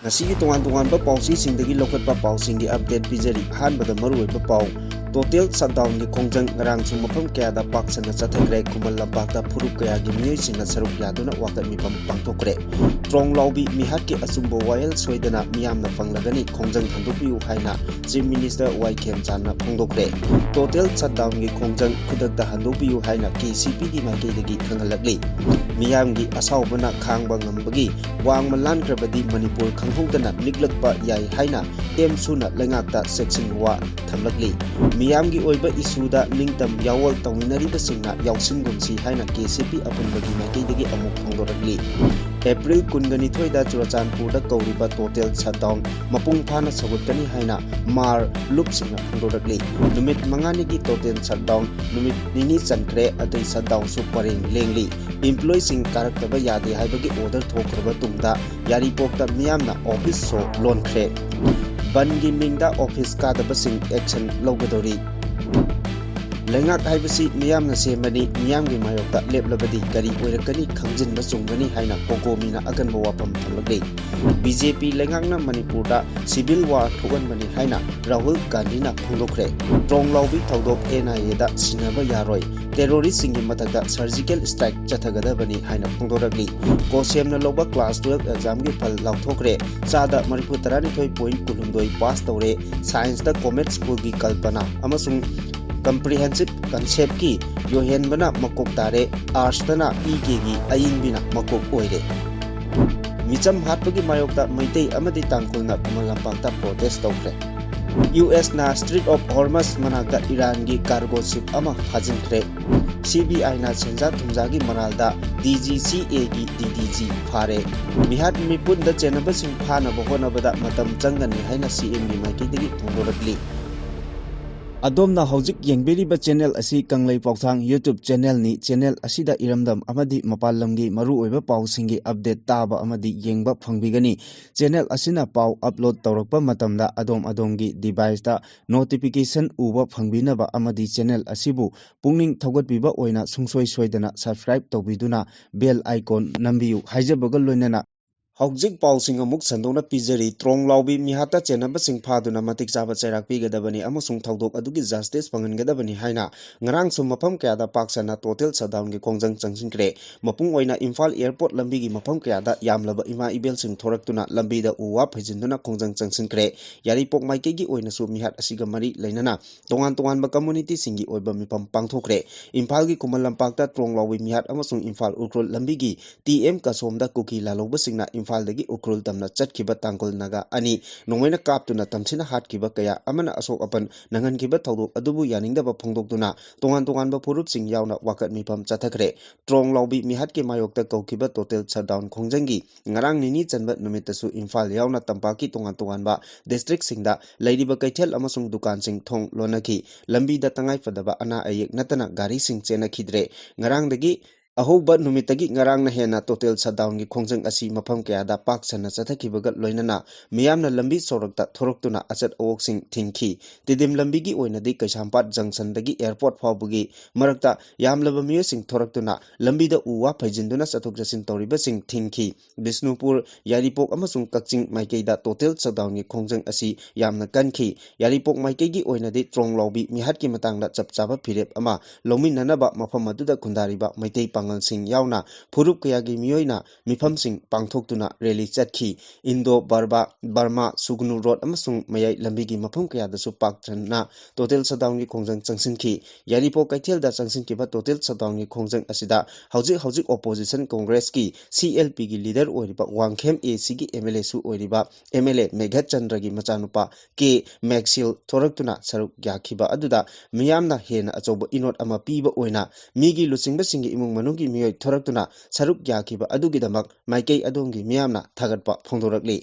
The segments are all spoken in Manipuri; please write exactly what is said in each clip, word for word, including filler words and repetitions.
ꯉꯁꯤꯒꯤ ꯇꯣꯉꯥꯟ ꯇꯣꯉꯥꯟꯕ ꯄꯥꯎꯆꯦꯁꯤꯡꯗꯒꯤ ꯂꯧꯈꯠꯄ ꯄꯥꯎꯁꯤꯡꯒꯤ ꯑꯞꯗꯦꯠ ꯄꯤꯖꯔꯤ꯫ ꯑꯍꯥꯟꯕꯗ ꯃꯔꯨꯑꯣꯏꯕ ꯄꯥꯎ, ꯇꯣꯇꯦꯜ ꯁꯠꯗꯥꯎꯟꯒꯤ ꯈꯣꯡꯖꯪ ꯉꯔꯥꯡꯁꯨ ꯃꯐꯝ ꯀꯌꯥꯗ ꯄꯥꯛ ꯁꯟꯅ ꯆꯠꯊꯈ꯭ꯔꯦ꯫ ꯈꯨꯃꯟ ꯂꯝꯄꯥꯛꯇ ꯐꯨꯔꯨꯞ ꯀꯌꯥꯒꯤ ꯃꯤꯑꯣꯏꯁꯤꯡꯅ ꯁꯔꯨꯛ ꯌꯥꯗꯨꯅ ꯋꯥꯀꯠ ꯃꯤꯐꯝ ꯄꯥꯡꯊꯣꯛꯈ꯭ꯔꯦ꯫ ꯇ꯭ꯔꯣꯡ ꯂꯥꯎꯕꯤ ꯃꯤꯍꯥꯠꯀꯤ ꯑꯆꯨꯝꯕ ꯋꯥꯌꯦꯜ ꯁꯣꯏꯗꯅ ꯃꯤꯌꯥꯝꯅ ꯐꯪꯂꯒꯅꯤ, ꯈꯣꯡꯖꯪ ꯍꯟꯗꯣꯛꯄꯤꯌꯨ ꯍꯥꯏꯅ ꯆꯤꯐ ꯃꯤꯅꯤꯁꯇꯔ ꯋꯥꯏ ꯈꯦꯝꯆꯥꯟꯅ ꯐꯣꯡꯗꯣꯛꯈ꯭ꯔꯦ꯫ ꯇꯣꯇꯦꯜ ꯁꯠꯗꯥꯎꯟꯒꯤ ꯈꯣꯡꯖꯪ ꯈꯨꯗꯛꯇ ꯍꯟꯗꯣꯛꯄꯤꯌꯨ ꯍꯥꯏꯅ ꯀꯦ ꯁꯤ ꯄꯤꯒꯤ ꯃꯥꯏꯀꯩꯗꯒꯤ ꯈꯪꯍꯜꯂꯛꯂꯤ꯫ ꯃꯤꯌꯥꯝꯒꯤ ꯑꯁꯥꯎꯕꯅ ꯈꯥꯡꯕ ꯉꯝꯕꯒꯤ ꯋꯥꯡꯃ ꯂꯥꯟꯈ꯭ꯔꯕꯗꯤ ꯃꯅꯤꯄꯨꯔ ꯈꯪꯍꯧꯗꯅ ꯅꯤꯛꯂꯛꯄ ꯌꯥꯏ ꯍꯥꯏꯅ ꯑꯦꯝ ꯁꯨꯅ ꯂꯩꯉꯥꯛꯇ ꯆꯦꯛꯁꯤꯟ ꯋꯥ ꯊꯝꯂꯛꯂꯤ꯫ ꯃꯤꯌꯥꯝꯒꯤ ꯑꯣꯏꯕ ꯏꯁꯨꯗ ꯅꯤꯡꯇꯝ ꯌꯥꯑꯣꯜ ꯇꯧꯃꯤꯟꯅꯔꯤꯕꯁꯤꯡꯅ ꯌꯥꯎꯁꯤꯟꯒꯨꯝꯁꯤ ꯍꯥꯏꯅ ꯀꯦ ꯁꯤ ꯄꯤ ꯑꯄꯨꯟꯕꯒꯤ ꯃꯥꯏꯀꯩꯗꯒꯤ ꯑꯃꯨꯛ ꯐꯣꯡꯗꯣꯔꯛꯂꯤ꯫ ꯑꯦꯄ꯭ꯔꯤꯜ ꯀꯨꯟꯒ ꯅꯤꯊꯣꯏꯗ ꯆꯨꯔꯆꯥꯟꯄꯨꯔꯗ ꯀꯧꯔꯤꯕ ꯇꯣꯇꯦꯜ ꯁꯠꯗꯥꯎꯟ ꯃꯄꯨꯡ ꯐꯥꯅ ꯁꯧꯒꯠꯀꯅꯤ ꯍꯥꯏꯅ ꯃꯥꯔ ꯂꯨꯞꯁꯤꯡꯅ ꯐꯣꯡꯗꯣꯔꯛꯂꯤ꯫ ꯅꯨꯃꯤꯠ ꯃꯉꯥꯅꯤꯒꯤ ꯇꯣꯇꯦꯜ ꯁꯠꯗꯥꯎꯟ ꯅꯨꯃꯤꯠ ꯅꯤꯅꯤ ꯆꯟꯈ꯭ꯔꯦ, ꯑꯇꯩ ꯁꯠꯗꯥꯎꯟꯁꯨ ꯄꯔꯦꯡ ꯂꯦꯡꯂꯤ꯫ ꯏꯝꯄ꯭ꯂꯣꯏꯁꯤꯡ ꯀꯥꯔꯛꯇꯕ ꯌꯥꯗꯦ ꯍꯥꯏꯕꯒꯤ ꯑꯣꯔꯗꯔ ꯊꯣꯛꯈ꯭ꯔꯕ ꯇꯨꯡꯗ ꯌꯥꯔꯤꯄꯣꯛꯇ ꯃꯤꯌꯥꯝꯅ ꯑꯣꯐꯤꯁ ꯁꯣ ꯂꯣꯟꯈ꯭ꯔꯦ꯫ ꯕꯟꯒꯤ ꯃꯤꯡꯗ ꯑꯣꯐꯤꯁ ꯀꯥꯗꯕꯁꯤꯡ ꯑꯦꯛꯁꯟ ꯂꯧꯒꯗꯧꯔꯤ꯫ ꯂꯩꯉꯥꯛ ꯍꯥꯏꯕꯁꯤ ꯃꯤꯌꯥꯝꯅ ꯁꯦꯝꯕꯅꯤ, ꯃꯤꯌꯥꯝꯒꯤ ꯃꯥꯌꯣꯛꯇ ꯂꯦꯞꯂꯕꯗꯤ ꯀꯔꯤ ꯑꯣꯏꯔꯛꯀꯅꯤ ꯈꯪꯖꯤꯟꯕ ꯆꯨꯝꯒꯅꯤ ꯍꯥꯏꯅ ꯀꯣꯀꯣꯃꯤꯅ ꯑꯀꯟꯕ ꯋꯥꯐꯝ ꯊꯝꯂꯛꯂꯤ꯫ ꯕꯤ ꯖꯦ ꯄꯤ ꯂꯩꯉꯥꯛꯅ ꯃꯅꯤꯄꯨꯔꯗ ꯁꯤꯚꯤꯜ ꯋꯥꯔ ꯊꯣꯛꯍꯟꯕꯅꯤ ꯍꯥꯏꯅ ꯔꯥꯍꯨꯜ ꯒꯥꯟꯙꯤꯅ ꯐꯣꯡꯗꯣꯛꯈ꯭ꯔꯦ꯫ ꯇ꯭ꯔꯣꯡ ꯂꯥꯎꯕꯤ ꯊꯧꯗꯣꯛ ꯑꯦꯟ ꯑꯥꯏ ꯑꯦꯗ ꯁꯤꯟꯅꯕ ꯌꯥꯔꯣꯏ, ꯇꯦꯔꯣꯔꯤꯁꯁꯤꯡꯒꯤ ꯃꯊꯛꯇ ꯁꯔꯖꯤꯀꯦꯜ ꯁ꯭ꯇ꯭ꯔꯥꯏꯛ ꯆꯠꯊꯒꯗꯕꯅꯤ ꯍꯥꯏꯅ ꯐꯣꯡꯗꯣꯔꯛꯂꯤ꯫ ꯀꯣꯁꯦꯝꯅ ꯂꯧꯕ ꯀ꯭ꯂꯥꯁ ꯇꯨꯋꯦꯜꯐ ꯑꯦꯛꯖꯥꯝꯒꯤ ꯐꯜ ꯂꯥꯎꯊꯣꯛꯈ꯭ꯔꯦ꯫ ꯆꯥꯗ ꯃꯔꯤꯐꯨ ꯇꯔꯥꯅꯤꯊꯣꯏ ꯄꯣꯏꯟ ꯀꯨꯟꯍꯨꯝꯗꯣꯏ ꯄꯥꯁ ꯇꯧꯔꯦ꯫ ꯁꯥꯏꯟꯁꯇ ꯀꯣꯃꯦꯠ ꯁ꯭ꯀꯨꯜꯒꯤ ꯀꯜꯄꯅꯥ ꯑꯃꯁꯨꯡ ꯀꯝꯄ꯭ꯔꯤꯍꯦꯟꯁꯤꯞ ꯀꯟꯁꯦꯞꯀꯤ ꯌꯣꯍꯦꯟꯕꯅ ꯃꯀꯣꯛ ꯇꯥꯔꯦ꯫ ꯑꯥꯔꯠꯁꯇꯅ ꯏ ꯀꯦꯒꯤ ꯑꯏꯟꯕꯤꯅ ꯃꯀꯣꯛ ꯑꯣꯏꯔꯦ꯫ ꯃꯤꯆꯝ ꯍꯥꯠꯄꯒꯤ ꯃꯥꯌꯣꯛꯇ ꯃꯩꯇꯩ ꯑꯃꯗꯤ ꯇꯥꯡꯈꯨꯜꯅ ꯈꯨꯃꯟ ꯂꯝꯄꯥꯛꯇ ꯄ꯭ꯔꯣꯇꯦꯁ ꯇꯧꯈ꯭ꯔꯦ꯫ ꯌꯨ ꯑꯦꯁꯅ ꯁ꯭ꯇ꯭ꯔꯤꯠ ꯑꯣꯐ ꯍꯣꯔꯃꯁ ꯃꯅꯥꯛꯇ ꯏꯔꯥꯟꯒꯤ ꯀꯥꯔꯒꯣ ꯁꯤꯞ ꯑꯃ ꯐꯥꯖꯤꯟꯈ꯭ꯔꯦ꯫ ꯁꯤ ꯕꯤ ꯑꯥꯏꯅ ꯁꯦꯟꯖꯥ ꯊꯨꯝꯖꯥꯒꯤ ꯃꯔꯥꯜꯗ ꯗꯤ ꯖꯤ ꯁꯤ ꯑꯦꯒꯤ ꯗꯤ ꯗꯤ ꯖꯤ ꯐꯥꯔꯦ꯫ ꯃꯤꯍꯥꯠ ꯃꯤꯄꯨꯟꯗ ꯆꯦꯟꯅꯕꯁꯤꯡ ꯐꯥꯅꯕ ꯍꯣꯠꯅꯕꯗ ꯃꯇꯝ ꯆꯪꯒꯅꯤ ꯍꯥꯏꯅ ꯁꯤ ꯑꯦꯝꯒꯤ ꯃꯥꯏꯀꯩꯗꯒꯤ ꯐꯣꯡꯗꯣꯔꯛꯂꯤ꯫ ꯑꯗꯣꯝꯅ ꯍꯧꯖꯤꯛ ꯌꯦꯡꯕꯤꯔꯤꯕ ꯆꯦꯅꯦꯜ ꯑꯁꯤ ꯀꯪꯂꯩ ꯄꯥꯎꯊꯥꯡ YouTube ꯆꯦꯅꯦꯜꯅꯤ꯫ ꯆꯦꯅꯦꯜ ꯑꯁꯤꯗ ꯏꯔꯝꯗꯝ ꯑꯃꯗꯤ ꯃꯄꯥꯟ ꯂꯝꯒꯤ ꯃꯔꯨꯑꯣꯏꯕ ꯄꯥꯎꯁꯤꯡꯒꯤ ꯑꯞꯗꯦꯠ ꯇꯥꯕ ꯑꯃꯗꯤ ꯌꯦꯡꯕ ꯐꯪꯕꯤꯒꯅꯤ꯫ ꯆꯦꯅꯦꯜ ꯑꯁꯤꯅ ꯄꯥꯎ ꯑꯞꯂꯣꯗ ꯇꯧꯔꯛꯄ ꯃꯇꯝꯗ ꯑꯗꯣꯝ ꯑꯗꯣꯝꯒꯤ ꯗꯤꯚꯥꯏꯁꯇ ꯅꯣꯇꯤꯐꯤꯀꯦꯁꯟ ꯎꯕ ꯐꯪꯕꯤꯅꯕ ꯑꯃꯗꯤ ꯆꯦꯅꯦꯜ ꯑꯁꯤꯕꯨ ꯄꯨꯛꯅꯤꯡ ꯊꯧꯒꯠꯄꯤꯕ ꯑꯣꯏꯅ ꯁꯨꯡꯁꯣꯏ ꯁꯣꯏꯗꯅ ꯁꯕꯁꯀ꯭ꯔꯥꯏꯕ ꯇꯧꯕꯤꯗꯨꯅ ꯕꯦꯜ ꯑꯥꯏꯀꯣꯟ ꯅꯝꯕꯤꯌꯨ ꯍꯥꯏꯖꯕꯒ ꯂꯣꯏꯅꯅ ꯍꯧꯖꯤꯛ ꯄꯥꯎꯁꯤꯡ ꯑꯃꯨꯛ ꯁꯟꯗꯣꯛꯅ ꯄꯤꯖꯔꯤ꯫ ꯇ꯭ꯔꯣꯡ ꯂꯥꯎꯕꯤ ꯃꯤꯍꯥꯠꯇ ꯆꯦꯟꯅꯕꯁꯤꯡ ꯐꯥꯗꯨꯅ ꯃꯇꯤꯛ ꯆꯥꯕ ꯆꯩꯔꯥꯛ ꯄꯤꯒꯗꯕꯅꯤ ꯑꯃꯁꯨꯡ ꯊꯧꯗꯣꯛ ꯑꯗꯨꯒꯤ justice ꯐꯪꯍꯟꯒꯗꯕꯅꯤ ꯍꯥꯏꯅ ꯉꯔꯥꯡꯁꯨ ꯃꯐꯝ ꯀꯌꯥꯗ ꯄꯥꯛ ꯁꯟꯅ total shutdownꯒꯤ ꯈꯣꯡꯖꯪ ꯆꯪꯁꯤꯟꯈ꯭ꯔꯦ꯫ ꯃꯄꯨꯡ ꯑꯣꯏꯅ ꯏꯝꯐꯥꯜ airport ꯂꯝꯕꯤꯒꯤ ꯃꯐꯝ ꯀꯌꯥꯗ ꯌꯥꯝꯂꯕ ꯏꯃꯥ ꯏꯕꯦꯜꯁꯤꯡ ꯊꯣꯔꯛꯇꯨꯅ ꯂꯝꯕꯤꯗ ꯎ ꯋꯥ ꯐꯩꯖꯤꯟꯗꯨꯅ ꯈꯣꯡꯖꯪ ꯆꯪꯁꯤꯟꯈ꯭ꯔꯦ꯫ ꯌꯥꯏꯔꯤꯄꯣꯛ ꯃꯥꯏꯀꯩꯒꯤ ꯑꯣꯏꯅꯁꯨ ꯃꯤꯍꯥꯠ ꯑꯁꯤꯒ ꯃꯔꯤ ꯂꯩꯅꯅ ꯇꯣꯉꯥꯟ ꯇꯣꯉꯥꯟꯕ communityꯁꯤꯡꯒꯤ ꯑꯣꯏꯕ ꯃꯤꯐꯝ ꯄꯥꯡꯊꯣꯛꯈ꯭ꯔꯦ꯫ ꯏꯝꯐꯥꯜꯒꯤ ꯈꯨꯃꯟ ꯂꯝꯄꯥꯛꯇ ꯇ꯭ꯔꯣꯡ ꯂꯥꯎꯕꯤ ꯃꯤꯍꯥꯠ ꯑꯃꯁꯨꯡ ꯏꯝꯐꯥꯜ ꯎꯈ꯭ꯔꯨꯜ ꯂꯝꯕꯤꯒꯤ ꯇꯤ ꯑꯦꯝ ꯀꯁꯣꯝꯗ ꯀꯨꯀꯤ ꯂꯥꯜꯍꯧꯕꯁꯤꯡꯅ ꯏꯝꯐꯥꯜꯗꯒꯤ ꯎꯈ꯭ꯔꯨꯜ ꯇꯝꯅ ꯆꯠꯈꯤꯕ ꯇꯥꯡꯈꯨꯜ ꯅꯥꯒꯥ ꯑꯅꯤ ꯅꯣꯡꯃꯩꯅ ꯀꯥꯞꯇꯨꯅ ꯇꯝꯊꯤꯅ ꯍꯥꯠꯈꯤꯕ ꯀꯌꯥ ꯑꯃꯅ ꯑꯁꯣꯛ ꯑꯄꯟ ꯅꯪꯍꯟꯈꯤꯕ ꯊꯧꯗꯣꯛ ꯑꯗꯨꯕꯨ ꯌꯥꯅꯤꯡꯗꯕ ꯐꯣꯡꯗꯣꯛꯇꯨꯅ ꯇꯣꯉꯥꯟ ꯇꯣꯉꯥꯟꯕ ꯐꯨꯔꯨꯞꯁꯤꯡ ꯌꯥꯎꯅ ꯋꯥꯀꯠ ꯃꯤꯐꯝ ꯆꯠꯊꯈ꯭ꯔꯦ꯫ ꯇ꯭ꯔꯣꯡ ꯂꯥꯎꯕꯤ ꯃꯤꯍꯥꯠꯀꯤ ꯃꯥꯌꯣꯛꯇ ꯀꯧꯈꯤꯕ total shutdown ꯈꯣꯡꯖꯪꯒꯤ ꯉꯔꯥꯡ ꯅꯤꯅꯤ ꯆꯟꯕ ꯅꯨꯃꯤꯠꯇꯁꯨ ꯏꯝꯐꯥꯜ ꯌꯥꯎꯅ ꯇꯝꯄꯥꯛꯀꯤ ꯇꯣꯉꯥꯟ ꯇꯣꯉꯥꯟꯕ districtꯁꯤꯡꯗ ꯂꯩꯔꯤꯕ ꯀꯩꯊꯦꯜ ꯑꯃꯁꯨꯡ ꯗꯨꯀꯥꯟꯁꯤꯡ ꯊꯣꯡ ꯂꯣꯟꯅꯈꯤ꯫ ꯂꯝꯕꯤꯗ ꯇꯉꯥꯏꯐꯗꯕ ꯑꯅꯥ ꯑꯌꯦꯛ ꯅꯠꯇꯅ ꯒꯥꯔꯤꯁꯤꯡ ꯆꯦꯟꯅꯈꯤꯗ꯭ꯔꯦ꯫ ꯉꯔꯥꯡꯗꯒꯤ ꯑꯍꯧꯕ ꯅꯨꯃꯤꯠꯇꯒꯤ ꯉꯔꯥꯡꯅ ꯍꯦꯟꯅ total shutdownꯒꯤ ꯈꯣꯡꯖꯪ ꯑꯁꯤ ꯃꯐꯝ ꯀꯌꯥꯗ ꯄꯥꯛ ꯁꯟꯅ ꯆꯠꯊꯈꯤꯕꯒ ꯂꯣꯏꯅꯅ ꯃꯤꯌꯥꯝꯅ ꯂꯝꯕꯤ ꯁꯣꯔꯣꯛꯇ ꯊꯣꯔꯛꯇꯨꯅ ꯑꯆꯠ ꯑꯋꯣꯛꯁꯤꯡ ꯊꯤꯡꯈꯤ꯫ ꯇꯤꯗꯤꯝ ꯂꯝꯕꯤꯒꯤ ꯑꯣꯏꯅꯗꯤ ꯀꯩꯁꯥꯝꯄꯥꯠ junctionꯗꯒꯤ airport ꯐꯥꯎꯕꯒꯤ ꯃꯔꯛꯇ ꯌꯥꯝꯂꯕ ꯃꯤꯑꯣꯏꯁꯤꯡ ꯊꯣꯔꯛꯇꯨꯅ ꯂꯝꯕꯤꯗ ꯎ ꯋꯥ ꯐꯩꯖꯤꯟꯗꯨꯅ ꯆꯠꯊꯣꯛ ꯆꯠꯁꯤꯟ ꯇꯧꯔꯤꯕꯁꯤꯡ ꯊꯤꯡꯈꯤ꯫ ꯕꯤꯁꯅꯨꯄꯨꯔ, ꯌꯥꯏꯔꯤꯄꯣꯛ ꯑꯃꯁꯨꯡ ꯀꯛꯆꯤꯡ ꯃꯥꯏꯀꯩꯗ total shutdownꯒꯤ ꯈꯣꯡꯖꯪ ꯑꯁꯤ ꯌꯥꯝꯅ ꯀꯟꯈꯤ꯫ ꯌꯥꯏꯔꯤꯄꯣꯛ ꯃꯥꯏꯀꯩꯒꯤ ꯑꯣꯏꯅꯗꯤ ꯇ꯭ꯔꯣꯡ ꯂꯥꯎꯕꯤ ꯃꯤꯍꯥꯠꯀꯤ ꯃꯇꯥꯡꯗ ꯆꯞ ꯆꯥꯕ ꯐꯤꯔꯦꯞ ꯑꯃ ꯂꯧꯃꯤꯟꯅꯅꯕ ꯃꯐꯝ ꯑꯗꯨꯗ ꯈꯨꯟꯗꯥꯔꯤꯕ ꯃꯩꯇꯩ ꯄꯥꯉꯜꯁꯤꯡ ꯌꯥꯎꯅ ꯐꯨꯔꯨꯞ ꯀꯌꯥꯒꯤ ꯃꯤꯑꯣꯏꯅ ꯃꯤꯐꯝꯁꯤꯡ ꯄꯥꯡꯊꯣꯛꯇꯨꯅ rally ꯆꯠꯈꯤ꯫ ꯏꯟꯗꯣ ꯕꯔꯕꯥ, ꯕꯔꯃꯥ, ꯁꯨꯒꯅꯨ road ꯑꯃꯁꯨꯡ ꯃꯌꯥꯏ ꯂꯝꯕꯤꯒꯤ ꯃꯐꯝ ꯀꯌꯥꯗꯁꯨ ꯄꯥꯛ ꯁꯟꯅ total shutdownꯒꯤ ꯈꯣꯡꯖꯪ ꯆꯪꯁꯤꯟꯈꯤ꯫ ꯌꯥꯏꯔꯤꯄꯣꯛ ꯀꯩꯊꯦꯜꯗ ꯆꯪꯁꯤꯟꯈꯤꯕ total shutdownꯒꯤ ꯈꯣꯡꯖꯪ ꯑꯁꯤꯗ ꯍꯧꯖꯤꯛ ꯍꯧꯖꯤꯛ opposition Congressꯀꯤ CLPꯒꯤ leader ꯑꯣꯏꯔꯤꯕ ꯋꯥꯡꯈꯦꯝ ACꯒꯤ MLAꯁꯨ ꯑꯣꯏꯔꯤꯕ MLA ꯃꯦꯘꯆꯟꯗ꯭ꯔꯒꯤ ꯃꯆꯥꯅꯨꯄꯥ ꯀꯦ ꯃꯦꯛꯁꯤꯜ ꯊꯣꯔꯛꯇꯨꯅ ꯁꯔꯨꯛ ꯌꯥꯈꯤꯕ ꯑꯗꯨꯗ ꯃꯤꯌꯥꯝꯅ ꯍꯦꯟꯅ ꯑꯆꯧꯕ ꯏꯅꯣꯠ ꯑꯃ ꯄꯤꯕ ꯑꯣꯏꯅ ꯃꯤꯒꯤ ꯂꯨꯆꯤꯡꯕꯁꯤꯡꯒꯤ ꯏꯃꯨꯡ ꯃꯅꯨꯡꯒꯤ ꯃꯤꯑꯣꯏ ꯊꯣꯔꯛꯇꯨꯅ ꯁꯔꯨꯛ ꯌꯥꯈꯤꯕ ꯑꯗꯨꯒꯤꯗꯃꯛ ꯃꯥꯏꯀꯩ ꯑꯗꯣꯝꯒꯤ ꯃꯤꯌꯥꯝꯅ ꯊꯥꯒꯠꯄ ꯐꯣꯡꯗꯣꯔꯛꯂꯤ꯫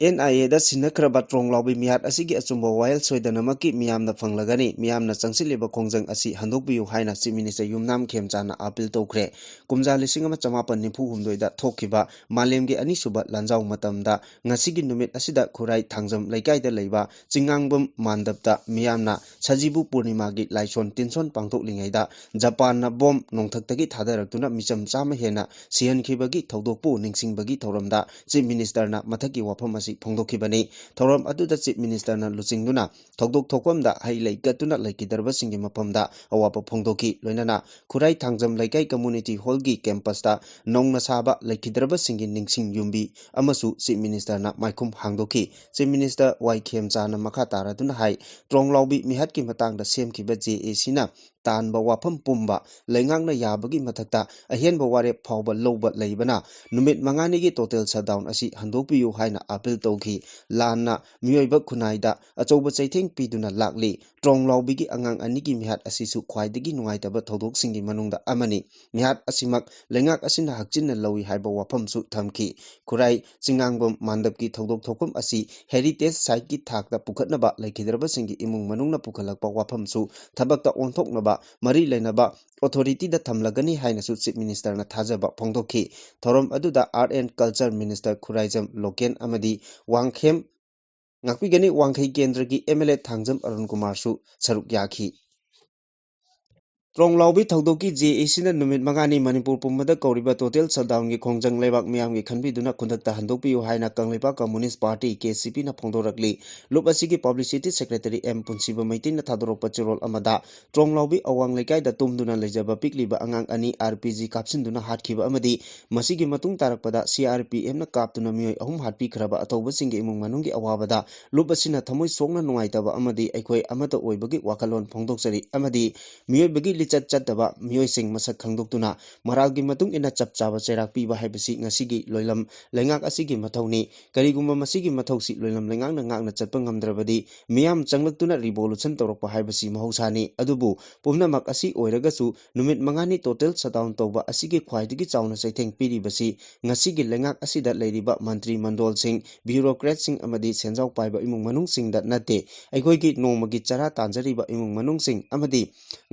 ꯑꯦꯟ ꯑꯥꯏ ꯑꯦꯗ ꯁꯤꯟꯅꯈ꯭ꯔꯕ ꯇ꯭ꯔꯣꯡ ꯂꯥꯎꯕꯤ ꯃꯤꯍꯥꯠ ꯑꯁꯤꯒꯤ ꯑꯆꯨꯝꯕ ꯋꯥꯌꯦꯜ ꯁꯣꯏꯗꯅꯃꯛꯀꯤ ꯃꯤꯌꯥꯝꯅ ꯐꯪꯂꯒꯅꯤ꯫ ꯃꯤꯌꯥꯝꯅ ꯆꯪꯁꯤꯜꯂꯤꯕ ꯈꯣꯡꯖꯪ ꯑꯁꯤ ꯍꯟꯗꯣꯛꯄꯤꯌꯨ ꯍꯥꯏꯅ Chief Minister ꯌꯨꯝꯅꯥꯝ ꯈꯦꯝꯆꯥꯅ appeal ꯇꯧꯈ꯭ꯔꯦ꯫ ꯀꯨꯝꯖꯥ ꯂꯤꯁꯤꯡ ꯑꯃ ꯆꯃꯥꯄꯟ ꯅꯤꯐꯨ ꯍꯨꯝꯗꯣꯏꯗ ꯊꯣꯛꯈꯤꯕ ꯃꯥꯂꯦꯝꯒꯤ ꯑꯅꯤꯁꯨꯕ ꯂꯥꯟꯖꯥꯎ ꯃꯇꯝꯗ ꯉꯁꯤꯒꯤ ꯅꯨꯃꯤꯠ ꯑꯁꯤꯗ ꯈꯨꯔꯥꯏ ꯊꯥꯡꯖꯝ ꯂꯩꯀꯥꯏꯗ ꯂꯩꯕ ꯆꯤꯡꯉꯥꯡꯕꯝ ꯃꯥꯟꯗꯞꯇ ꯃꯤꯌꯥꯝꯅ ꯁꯖꯤꯕꯨ ꯄꯨꯔꯅꯤꯃꯥꯒꯤ ꯂꯥꯏꯁꯣꯟ ꯇꯤꯟꯁꯣꯟ ꯄꯥꯡꯊꯣꯛꯂꯤꯉꯩꯗ ꯖꯄꯥꯟꯅ ꯕꯣꯝ ꯅꯣꯡꯊꯛꯇꯒꯤ ꯊꯥꯗꯔꯛꯇꯨꯅ ꯃꯤꯆꯝ ꯆꯥꯝꯃ ꯍꯦꯟꯅ ꯁꯤꯍꯟꯈꯤꯕꯒꯤ ꯊꯧꯗꯣꯛꯄꯨ ꯅꯤꯡꯁꯤꯡꯕꯒꯤ ꯊꯧꯔꯝꯗ Chief Ministerꯅ ꯃꯊꯛꯀꯤ ꯋꯥꯐꯝ ꯑꯁꯤ ꯐꯣꯡꯗꯣꯛꯈꯤꯕꯅꯤ꯫ ꯊꯧꯔꯝ ꯑꯗꯨꯗ Chief Ministerꯅ ꯂꯨꯆꯤꯡꯗꯨꯅ ꯊꯧꯗꯣꯛ ꯊꯣꯛꯐꯝꯗ ꯍꯩ ꯂꯩ ꯀꯠꯇꯨꯅ ꯂꯩꯈꯤꯗ꯭ꯔꯕꯁꯤꯡꯒꯤ ꯃꯐꯝꯗ ꯑꯋꯥꯕ ꯐꯣꯡꯗꯣꯛꯈꯤ꯫ ꯂꯣꯏꯅꯅ ꯈꯨꯔꯥꯏ ꯊꯥꯡꯖꯝ ꯂꯩꯀꯥꯏ community hallꯒꯤ campusꯇ ꯅꯧꯅ ꯁꯥꯕ ꯂꯩꯈꯤꯗ꯭ꯔꯕꯁꯤꯡꯒꯤ ꯅꯤꯡꯁꯤꯡ ꯌꯨꯝꯕꯤ ꯑꯃꯁꯨ Chief Ministerꯅ ꯃꯥꯏꯈꯨꯝ ꯍꯥꯡꯗꯣꯛꯈꯤ꯫ Chief Minister ꯋꯥꯏ ꯈꯦꯝꯆꯥꯅ ꯃꯈꯥ ꯇꯥꯔꯗꯨꯅ ꯍꯥꯏ, ꯇ꯭ꯔꯣꯡ ꯂꯥꯎꯕꯤ ꯃꯤꯍꯠꯀꯤ ꯃꯇꯥꯡꯗ ꯁꯦꯝꯈꯤꯕ J A Cꯅ ꯇꯥꯟꯕ ꯋꯥꯐꯝ ꯄꯨꯝꯕ ꯂꯩꯉꯥꯛꯅ ꯌꯥꯕꯒꯤ ꯃꯊꯛꯇ ꯑꯍꯦꯟꯕ ꯋꯥꯔꯦꯞ ꯐꯥꯎꯕ ꯂꯧꯕ ꯂꯩꯕꯅ ꯅꯨꯃꯤꯠ ꯃꯉꯥꯅꯤꯒꯤ total shutdown ꯑꯁꯤ ꯍꯟꯗꯣꯛꯄꯤꯌꯨ ꯍꯥꯏꯅ appeal ꯇꯧꯈꯤ꯫ ꯂꯥꯟꯅ ꯃꯤꯑꯣꯏꯕ ꯈꯨꯟꯅꯥꯏꯗ ꯑꯆꯧꯕ ꯆꯩꯊꯦꯡ ꯄꯤꯗꯨꯅ ꯂꯥꯛꯂꯤ꯫ ꯇ꯭ꯔꯣꯡ ꯂꯥꯎꯕꯤꯒꯤ ꯑꯉꯥꯡ ꯑꯅꯤꯒꯤ ꯃꯤꯍꯥꯠ ꯑꯁꯤꯁꯨ ꯈ꯭ꯋꯥꯏꯗꯒꯤ ꯅꯨꯡꯉꯥꯏꯇꯕ ꯊꯧꯗꯣꯛꯁꯤꯡꯒꯤ ꯃꯅꯨꯡꯗ ꯑꯃꯅꯤ꯫ ꯃꯤꯍꯥꯠ ꯑꯁꯤꯃꯛ ꯂꯩꯉꯥꯛ ꯑꯁꯤꯅ ꯍꯛꯆꯤꯟꯅ ꯂꯧꯏ ꯍꯥꯏꯕ ꯋꯥꯐꯝꯁꯨ ꯊꯝꯈꯤ꯫ ꯈꯨꯔꯥꯏ ꯆꯤꯡꯉꯥꯡꯕꯝ ꯃꯥꯟꯗꯞꯀꯤ ꯊꯧꯗꯣꯛ ꯊꯣꯛꯐꯝ ꯑꯁꯤ heritage siteꯀꯤ ꯊꯥꯛꯇ ꯄꯨꯈꯠꯅꯕ ꯂꯩꯈꯤꯗ꯭ꯔꯕꯁꯤꯡꯒꯤ ꯏꯃꯨꯡ ꯃꯅꯨꯡꯅ ꯄꯨꯈꯠꯂꯛꯄ ꯋꯥꯐꯝꯁꯨ ꯊꯕꯛꯇ ꯑꯣꯟꯊꯣꯛꯅꯕ ꯃꯔꯤ ꯂꯩꯅꯕ authorityꯗ ꯊꯝꯂꯒꯅꯤ ꯍꯥꯏꯅꯁꯨ Chief Ministerꯅ ꯊꯥꯖꯕ ꯐꯣꯡꯗꯣꯛꯈꯤ꯫ ꯊꯧꯔꯝ ꯑꯗꯨꯗ Art and Culture Minister Khuraijam Loken ꯑꯃꯗꯤ ꯋꯥꯡꯈꯦꯝ, ꯉꯥꯛꯄꯤꯒꯅꯤ, ꯋꯥꯡꯈꯩ ꯀꯦꯟꯗ꯭ꯔꯒꯤ M L A Thangjam Arun ꯀꯨꯃꯥꯔꯁꯨ ꯁꯔꯨꯛ ꯌꯥꯈꯤ꯫ ꯇ꯭ꯔꯣꯡ ꯂꯥꯎꯕꯤ ꯊꯧꯗꯣꯛꯀꯤ J A Cꯅ ꯅꯨꯃꯤꯠ ꯃꯉꯥꯅꯤ ꯃꯅꯤꯄꯨꯔ ꯄꯨꯝꯕꯗ ꯀꯧꯔꯤꯕ total shutdownꯒꯤ ꯈꯣꯡꯖꯪ ꯂꯩꯕꯥꯛ ꯃꯤꯌꯥꯝꯒꯤ ꯈꯟꯕꯤꯗꯨꯅ ꯈꯨꯟꯗꯛꯇ ꯍꯟꯗꯣꯛꯄꯤꯌꯨ ꯍꯥꯏꯅ Kangleipak Communist Party, K C Pꯅ ꯐꯣꯡꯗꯣꯔꯛꯂꯤ꯫ ꯂꯨꯞ ꯑꯁꯤꯒꯤ publicity secretary M ꯄꯨꯟꯁꯤꯕ ꯃꯩꯇꯩꯅ ꯊꯥꯗꯣꯔꯛꯄ ꯆꯦꯔꯣꯜ ꯑꯃꯗ, ꯇ꯭ꯔꯣꯡ ꯂꯥꯎꯕꯤ ꯑꯋꯥꯡ ꯂꯩꯀꯥꯏꯗ ꯇꯨꯝꯗꯨꯅ ꯂꯩꯖꯕ ꯄꯤꯛꯂꯤꯕ ꯑꯉꯥꯡ ꯑꯅꯤ R P G ꯀꯥꯞꯁꯤꯟꯗꯨꯅ ꯍꯥꯠꯈꯤꯕ ꯑꯃꯗꯤ ꯃꯁꯤꯒꯤ ꯃꯇꯨꯡ ꯇꯥꯔꯛꯄꯗ C R P Fꯅ ꯀꯥꯞꯇꯨꯅ ꯃꯤꯑꯣꯏ ꯑꯍꯨꯝ ꯍꯥꯠꯄꯤꯈ꯭ꯔꯕ ꯑꯇꯧꯕꯁꯤꯡꯒꯤ ꯏꯃꯨꯡ ꯃꯅꯨꯡꯒꯤ ꯑꯋꯥꯕꯗ ꯂꯨꯞ ꯑꯁꯤꯅ ꯊꯃꯣꯏ ꯁꯣꯛꯅ ꯅꯨꯡꯉꯥꯏꯇꯕ ꯑꯃꯗꯤ ꯑꯩꯈꯣꯏ ꯑꯃꯠꯇ ꯑꯣꯏꯕꯒꯤ ꯋꯥꯈꯜꯂꯣꯟ ꯐꯣꯡꯗꯣꯛꯆꯔꯤ ꯑꯃꯗꯤ ꯃꯤꯑꯣꯏꯕꯒꯤ ꯆꯠ ꯆꯠꯇꯕ ꯃꯤꯑꯣꯏꯁꯤꯡ ꯃꯁꯛ ꯈꯪꯗꯣꯛꯇꯨꯅ ꯃꯔꯥꯜꯒꯤ ꯃꯇꯨꯡ ꯏꯟꯅ ꯆꯞ ꯆꯥꯕ ꯆꯩꯔꯥꯛ ꯄꯤꯕ ꯍꯥꯏꯕꯁꯤ ꯉꯁꯤꯒꯤ ꯂꯣꯏꯂꯝ ꯂꯩꯉꯥꯛ ꯑꯁꯤꯒꯤ ꯃꯊꯧꯅꯤ꯫ ꯀꯔꯤꯒꯨꯝꯕ ꯃꯁꯤꯒꯤ ꯃꯊꯧꯁꯤ ꯂꯣꯏꯂꯝ ꯂꯩꯉꯥꯛꯅ ꯉꯥꯛꯅ ꯆꯠꯄ ꯉꯝꯗ꯭ꯔꯕꯗꯤ ꯃꯤꯌꯥꯝ ꯆꯪꯂꯛꯇꯨꯅ revolution ꯇꯧꯔꯛꯄ ꯍꯥꯏꯕꯁꯤ ꯃꯍꯧꯁꯥꯅꯤ꯫ ꯑꯗꯨꯕꯨ ꯄꯨꯝꯅꯃꯛ ꯑꯁꯤ ꯑꯣꯏꯔꯒꯁꯨ ꯅꯨꯃꯤꯠ ꯃꯉꯥꯅꯤ total shutdown ꯇꯧꯕ ꯑꯁꯤꯒꯤ ꯈ꯭ꯋꯥꯏꯗꯒꯤ ꯆꯥꯎꯅ ꯆꯩꯊꯦꯡ ꯄꯤꯔꯤꯕꯁꯤ ꯉꯁꯤꯒꯤ ꯂꯩꯉꯥꯛ ꯑꯁꯤꯗ ꯂꯩꯔꯤꯕ ꯃꯟꯇ꯭ꯔꯤ ꯃꯟꯗꯣꯜꯁꯤꯡ, bureaucratꯁꯤꯡ ꯑꯃꯗꯤ ꯁꯦꯟꯖꯥꯎ ꯄꯥꯏꯕ ꯏꯃꯨꯡ ꯃꯅꯨꯡꯁꯤꯡꯗ ꯅꯠꯇꯦ꯫ ꯑꯩꯈꯣꯏꯒꯤ ꯅꯣꯡꯃꯒꯤ ꯆꯔꯥ ꯇꯥꯟꯖꯔꯤꯕ ꯏꯃꯨꯡ ꯃꯅꯨꯡꯁꯤꯡ ꯑꯃꯗꯤ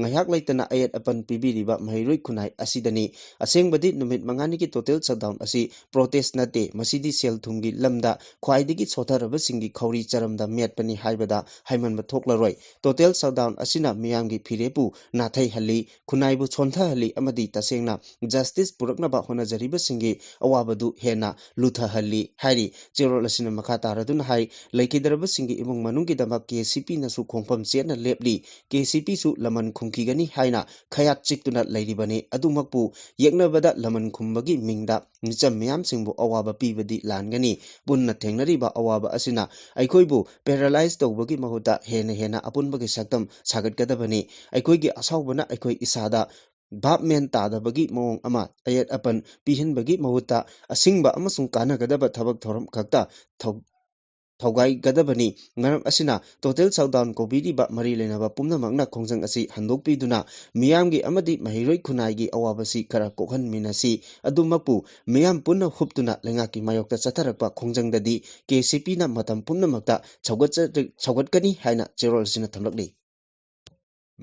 ꯉꯥꯏꯍꯥꯛ ꯂꯩꯇꯅ ꯑꯌꯦꯠ ꯑꯄꯟ ꯄꯤꯕꯤꯔꯤꯕ ꯃꯍꯩꯔꯣꯏ ꯈꯨꯟꯅꯥꯏ ꯑꯁꯤꯗꯅꯤ꯫ ꯑꯁꯦꯡꯕꯗꯤ ꯅꯨꯃꯤꯠ ꯃꯉꯥꯅꯤꯒꯤ total shutdown ꯑꯁꯤ protest ꯅꯠꯇꯦ, ꯃꯁꯤꯗꯤ ꯁꯦꯜ ꯊꯨꯝꯒꯤ ꯂꯝꯗ ꯈ꯭ꯋꯥꯏꯗꯒꯤ ꯁꯣꯠꯊꯔꯕꯁꯤꯡꯒꯤ ꯈꯧꯔꯤ ꯆꯔꯝꯗ ꯃꯦꯠꯄꯅꯤ ꯍꯥꯏꯕꯗ ꯍꯥꯏꯃꯟꯕ ꯊꯣꯛꯂꯔꯣꯏ꯫ Total shutdown ꯑꯁꯤꯅ ꯃꯤꯌꯥꯝꯒꯤ ꯐꯤꯔꯦꯞꯄꯨ ꯅꯥꯊꯩꯍꯜꯂꯤ, ꯈꯨꯟꯅꯥꯏꯕꯨ ꯁꯣꯟꯊꯍꯜꯂꯤ ꯑꯃꯗꯤ ꯇꯁꯦꯡꯅ justice ꯄꯨꯔꯛꯅꯕ ꯍꯣꯠꯅꯖꯔꯤꯕꯁꯤꯡꯒꯤ ꯑꯋꯥꯕꯗꯨ ꯍꯦꯟꯅ ꯂꯨꯊꯍꯜꯂꯤ ꯍꯥꯏꯔꯤ꯫ ꯆꯦꯔꯣꯜ ꯑꯁꯤꯅ ꯃꯈꯥ ꯇꯥꯔꯗꯨꯅ ꯍꯥꯏ, ꯂꯩꯈꯤꯗ꯭ꯔꯕꯁꯤꯡꯒꯤ ꯏꯃꯨꯡ ꯃꯅꯨꯡꯒꯤꯗꯃꯛ KCPꯅꯁꯨ ꯈꯣꯡꯐꯝ ꯆꯦꯠꯅ ꯂꯦꯞꯂꯤ꯫ KCPꯁꯨ ꯂꯃꯟ ꯈꯨꯝꯈꯤꯒꯅꯤ ꯍꯥꯏꯅ ꯈꯌꯥꯠ ꯆꯤꯛꯇꯨꯅ ꯂꯩꯔꯤꯕꯅꯤ꯫ ꯑꯗꯨꯃꯛꯄꯨ ꯌꯦꯛꯅꯕꯗ ꯂꯃꯟ ꯈꯨꯝꯕꯒꯤ ꯃꯤꯡꯗ ꯃꯤꯆꯝ ꯃꯤꯌꯥꯝꯁꯤꯡꯕꯨ ꯑꯋꯥꯕ ꯄꯤꯕꯗꯤ ꯂꯥꯟꯒꯅꯤ꯫ ꯄꯨꯟꯅ ꯊꯦꯡꯅꯔꯤꯕ ꯑꯋꯥꯕ ꯑꯁꯤꯅ ꯑꯩꯈꯣꯏꯕꯨ paralyze ꯇꯧꯕꯒꯤ ꯃꯍꯨꯠꯇ ꯍꯦꯟꯅ ꯍꯦꯟꯅ ꯑꯄꯨꯟꯕꯒꯤ ꯁꯛꯇꯝ ꯁꯥꯒꯠꯀꯗꯕꯅꯤ꯫ ꯑꯩꯈꯣꯏꯒꯤ ꯑꯁꯥꯎꯕꯅ ꯑꯩꯈꯣꯏ ꯏꯁꯥꯗ ꯚꯥꯞ ꯃꯦꯟ ꯇꯥꯗꯕꯒꯤ ꯃꯑꯣꯡ ꯑꯃ ꯑꯌꯦꯠ ꯑꯄꯟ ꯄꯤꯍꯟꯕꯒꯤ ꯃꯍꯨꯠꯇ ꯑꯁꯤꯡꯕ ꯑꯃꯁꯨꯡ ꯀꯥꯟꯅꯒꯗꯕ ꯊꯕꯛ ꯊꯧꯔꯝ ꯈꯛꯇ ꯊꯧ-, ꯊꯧꯒꯥꯏꯒꯗꯕꯅꯤ꯫ ꯃꯔꯝ ꯑꯁꯤꯅ total shutdown ꯀꯧꯕꯤꯔꯤꯕ ꯃꯔꯤ ꯂꯩꯅꯕ ꯄꯨꯝꯅꯃꯛꯅ ꯈꯣꯡꯖꯪ ꯑꯁꯤ ꯍꯟꯗꯣꯛꯄꯤꯗꯨꯅ ꯃꯤꯌꯥꯝꯒꯤ ꯑꯃꯗꯤ ꯃꯍꯩꯔꯣꯏ ꯈꯨꯟꯅꯥꯏꯒꯤ ꯑꯋꯥꯕꯁꯤ ꯈꯔ ꯀꯣꯛꯍꯟꯃꯤꯟꯅꯁꯤ꯫ ꯑꯗꯨꯃꯛꯄꯨ ꯃꯤꯌꯥꯝ ꯄꯨꯟꯅ ꯍꯨꯞꯇꯨꯅ ꯂꯩꯉꯥꯛꯀꯤ ꯃꯥꯌꯣꯛꯇ ꯆꯠꯊꯔꯛꯄ ꯈꯣꯡꯖꯪꯗꯗꯤ KCPꯅ ꯃꯇꯝ ꯄꯨꯝꯅꯃꯛꯇ ꯁꯧꯒꯠꯆ-, ꯁꯧꯒꯠꯀꯅꯤ ꯍꯥꯏꯅ ꯆꯦꯔꯣꯜ ꯑꯁꯤꯅ ꯊꯝꯂꯛꯂꯤ꯫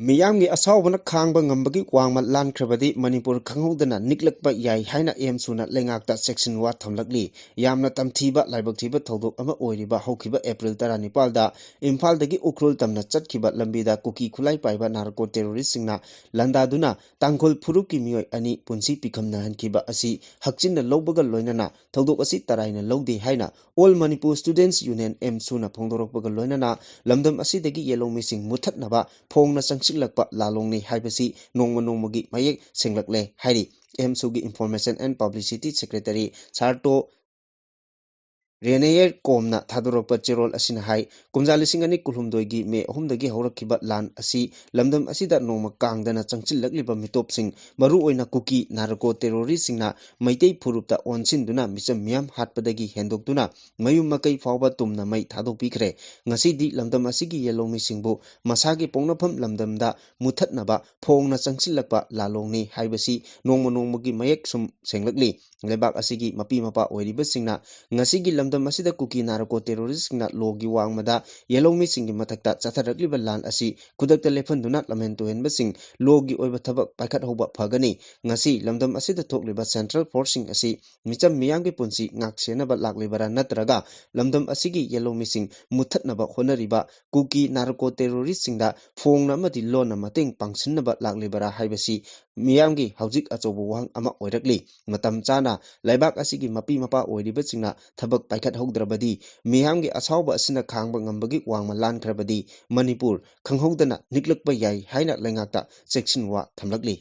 ꯃꯤꯌꯥꯝꯒꯤ ꯑꯁꯥꯎꯕꯅ ꯈꯥꯡꯕ ꯉꯝꯕꯒꯤ ꯋꯥꯡꯃ ꯂꯥꯟꯈ꯭ꯔꯕꯗꯤ ꯃꯅꯤꯄꯨꯔ ꯈꯪꯍꯧꯗꯅ ꯅꯤꯛꯂꯛꯄ ꯌꯥꯏ ꯍꯥꯏꯅ ꯑꯦꯝꯁꯨꯅ ꯂꯩꯉꯥꯛꯇ ꯆꯦꯛꯁꯤꯟꯋꯥ ꯊꯝꯂꯛꯂꯤ꯫ ꯌꯥꯝꯅ ꯇꯝꯊꯤꯕ, ꯂꯥꯏꯕꯛ ꯊꯤꯕ ꯊꯧꯗꯣꯛ ꯑꯃ ꯑꯣꯏꯔꯤꯕ ꯍꯧꯈꯤꯕ ꯑꯦꯄ꯭ꯔꯤꯜ ꯇꯔꯥꯅꯤꯄꯥꯜꯗ ꯏꯝꯐꯥꯜꯗꯒꯤ ꯎꯈ꯭ꯔꯨꯜ ꯇꯝꯅ ꯆꯠꯈꯤꯕ ꯂꯝꯕꯤꯗ ꯀꯨꯀꯤ ꯈꯨꯠꯂꯥꯏ ꯄꯥꯏꯕ narco terroristꯁꯤꯡꯅ ꯂꯥꯟꯗꯥꯗꯨꯅ ꯇꯥꯡꯈꯨꯜ ꯐꯨꯔꯨꯞꯀꯤ ꯃꯤꯑꯣꯏ ꯑꯅꯤ ꯄꯨꯟꯁꯤ ꯄꯤꯈꯝꯅꯍꯟꯈꯤꯕ ꯑꯁꯤ ꯍꯛꯆꯤꯟꯅ ꯂꯧꯕꯒ ꯂꯣꯏꯅꯅ ꯊꯧꯗꯣꯛ ꯑꯁꯤ ꯇꯔꯥꯏꯅ ꯂꯧꯗꯦ ꯍꯥꯏꯅ All Manipur Students Union, ꯑꯦꯝꯁꯨꯅ ꯐꯣꯡꯗꯣꯔꯛꯄꯒ ꯂꯣꯏꯅꯅ ꯂꯝꯗꯝ ꯑꯁꯤꯗꯒꯤ ꯌꯦꯜꯍꯧꯃꯤꯁꯤꯡ ꯃꯨꯠꯊꯠꯅꯕ ꯐꯣꯡꯅ ꯆꯪꯁꯤꯜꯂꯛꯄ ꯂꯥꯂꯣꯡꯅꯤ ꯍꯥꯏꯕꯁꯤ ꯅꯣꯡꯃ ꯅꯣꯡꯃꯒꯤ ꯃꯌꯦꯛ ꯁꯦꯡꯂꯛꯂꯦ ꯍꯥꯏꯔꯤ꯫ ꯑꯦꯝꯁꯨꯒꯤ Information and Publicity Secretary ꯁꯥꯔꯇꯣ ꯔꯦꯅꯦꯌꯔ ꯀꯣꯝꯅ ꯊꯥꯗꯣꯔꯛꯄ ꯆꯦꯔꯣꯜ ꯑꯁꯤꯅ ꯍꯥꯏ, ꯀꯨꯝꯖꯥ ꯂꯤꯁꯤꯡ ꯑꯅꯤ ꯀꯨꯟꯍꯨꯝꯗꯣꯏꯒꯤ ꯃꯦ ꯑꯍꯨꯝꯗꯒꯤ ꯍꯧꯔꯛꯈꯤꯕ ꯂꯥꯟ ꯑꯁꯤ ꯂꯝꯗꯝ ꯑꯁꯤꯗ ꯅꯣꯡꯃ ꯀꯥꯡꯗꯅ ꯆꯪꯁꯤꯜꯂꯛꯂꯤꯕ ꯃꯤꯇꯣꯞꯁꯤꯡ, ꯃꯔꯨꯑꯣꯏꯅ ꯀꯨꯀꯤ ꯅꯥꯔꯀꯣ ꯇꯦꯔꯣꯔꯤꯁꯁꯤꯡꯅ ꯃꯩꯇꯩ ꯐꯨꯔꯨꯞꯇ ꯑꯣꯟꯁꯤꯟꯗꯨꯅ ꯃꯤꯆꯝ ꯃꯤꯌꯥꯝ ꯍꯥꯠꯄꯗꯒꯤ ꯍꯦꯟꯗꯣꯛꯇꯨꯅ ꯃꯌꯨꯝ ꯃꯀꯩ ꯐꯥꯎꯕ ꯇꯨꯝꯅ ꯃꯩ ꯊꯥꯗꯣꯛꯄꯤꯈ꯭ꯔꯦ꯫ ꯉꯁꯤꯗꯤ ꯂꯝꯗꯝ ꯑꯁꯤꯒꯤ ꯌꯦꯜꯍꯧꯃꯤꯁꯤꯡꯕꯨ ꯃꯁꯥꯒꯤ ꯄꯣꯛꯅꯐꯝ ꯂꯝꯗꯝꯗ ꯃꯨꯊꯠꯅꯕ ꯐꯣꯡꯅ ꯆꯪꯁꯤꯜꯂꯛꯄ ꯂꯥꯂꯣꯡꯅꯤ ꯍꯥꯏꯕꯁꯤ ꯅꯣꯡꯃ ꯅꯣꯡꯃꯒꯤ ꯃꯌꯦꯛ ꯁꯨꯝ ꯁꯦꯡꯂꯛꯂꯤ꯫ ꯂꯩꯕꯥꯛ ꯑꯁꯤꯒꯤ ꯃꯄꯤ ꯃꯄꯥ ꯑꯣꯏꯔꯤꯕꯁꯤꯡꯅ ꯉꯁꯤꯒꯤ ꯂꯝꯗꯝ ꯑꯁꯤꯗ ꯀꯨꯀꯤ ꯅꯥꯔꯀꯣ ꯇꯦꯔꯣꯔꯤꯁꯁꯤꯡꯅ ꯂꯣꯒꯤ ꯋꯥꯡꯃꯗ ꯌꯦꯜꯍꯧꯃꯤꯁꯤꯡꯒꯤ ꯃꯊꯛꯇ ꯆꯠꯊꯔꯛꯂꯤꯕ ꯂꯥꯟ ꯑꯁꯤ ꯈꯨꯗꯛꯇ ꯂꯦꯞꯍꯟꯗꯨꯅ ꯂꯝꯍꯦꯟ ꯇꯨꯍꯦꯟꯕꯁꯤꯡ ꯂꯣꯒꯤ ꯑꯣꯏꯕ ꯊꯕꯛ ꯄꯥꯏꯈꯠꯍꯧꯕ ꯐꯒꯅꯤ꯫ ꯉꯁꯤ ꯂꯝꯗꯝ ꯑꯁꯤꯗ ꯊꯣꯛꯂꯤꯕ ꯁꯦꯟꯇ꯭ꯔꯦꯜ ꯐꯣꯔꯁꯁꯤꯡ ꯑꯁꯤ ꯃꯤꯆꯝ ꯃꯤꯌꯥꯝꯒꯤ ꯄꯨꯟꯁꯤ ꯉꯥꯛ ꯁꯦꯟꯅꯕ ꯂꯥꯛꯂꯤꯕꯔꯥ ꯅꯠꯇ꯭ꯔꯒ ꯂꯝꯗꯝ ꯑꯁꯤꯒꯤ ꯌꯦꯜꯍꯧꯃꯤꯁꯤꯡ ꯃꯨꯠꯊꯠꯅꯕ ꯍꯣꯠꯅꯔꯤꯕ ꯀꯨꯀꯤ ꯅꯥꯔꯀꯣ ꯇꯦꯔꯣꯔꯤꯁꯁꯤꯡꯗ ꯐꯣꯡꯅ ꯑꯃꯗꯤ ꯂꯣꯟꯅ ꯃꯇꯦꯡ ꯄꯥꯡꯁꯤꯟꯅꯕ ꯂꯥꯛꯂꯤꯕꯔꯥ ꯍꯥꯏꯕꯁꯤ ꯃꯤꯌꯥꯝꯒꯤ ꯍꯧꯖꯤꯛ ꯑꯆꯧꯕ ꯋꯥꯍꯪ ꯑꯃ ꯑꯣꯏꯔꯛꯂꯤ꯫ ꯃꯇꯝ ꯆꯥꯅ ꯂꯩꯕꯥꯛ ꯑꯁꯤꯒꯤ ꯃꯄꯤ ꯃꯄꯥ ꯑꯣꯏꯔꯤꯕꯁꯤꯡꯅ ꯊꯕꯛ ꯄꯥꯏꯈꯠꯍꯧꯗ꯭ꯔꯕꯗꯤ, ꯃꯤꯌꯥꯝꯒꯤ ꯑꯁꯥꯎꯕ ꯑꯁꯤꯅ ꯈꯥꯡꯕ ꯉꯝꯕꯒꯤ ꯋꯥꯡꯃ ꯂꯥꯟꯈ꯭ꯔꯕꯗꯤ ꯃꯅꯤꯄꯨꯔ ꯈꯪꯍꯧꯗꯅ ꯅꯤꯛꯂꯛꯄ ꯌꯥꯏ ꯍꯥꯏꯅ ꯂꯩꯉꯥꯛꯇ ꯆꯦꯛꯁꯤꯟꯋꯥ ꯊꯝꯂꯛꯂꯤ꯫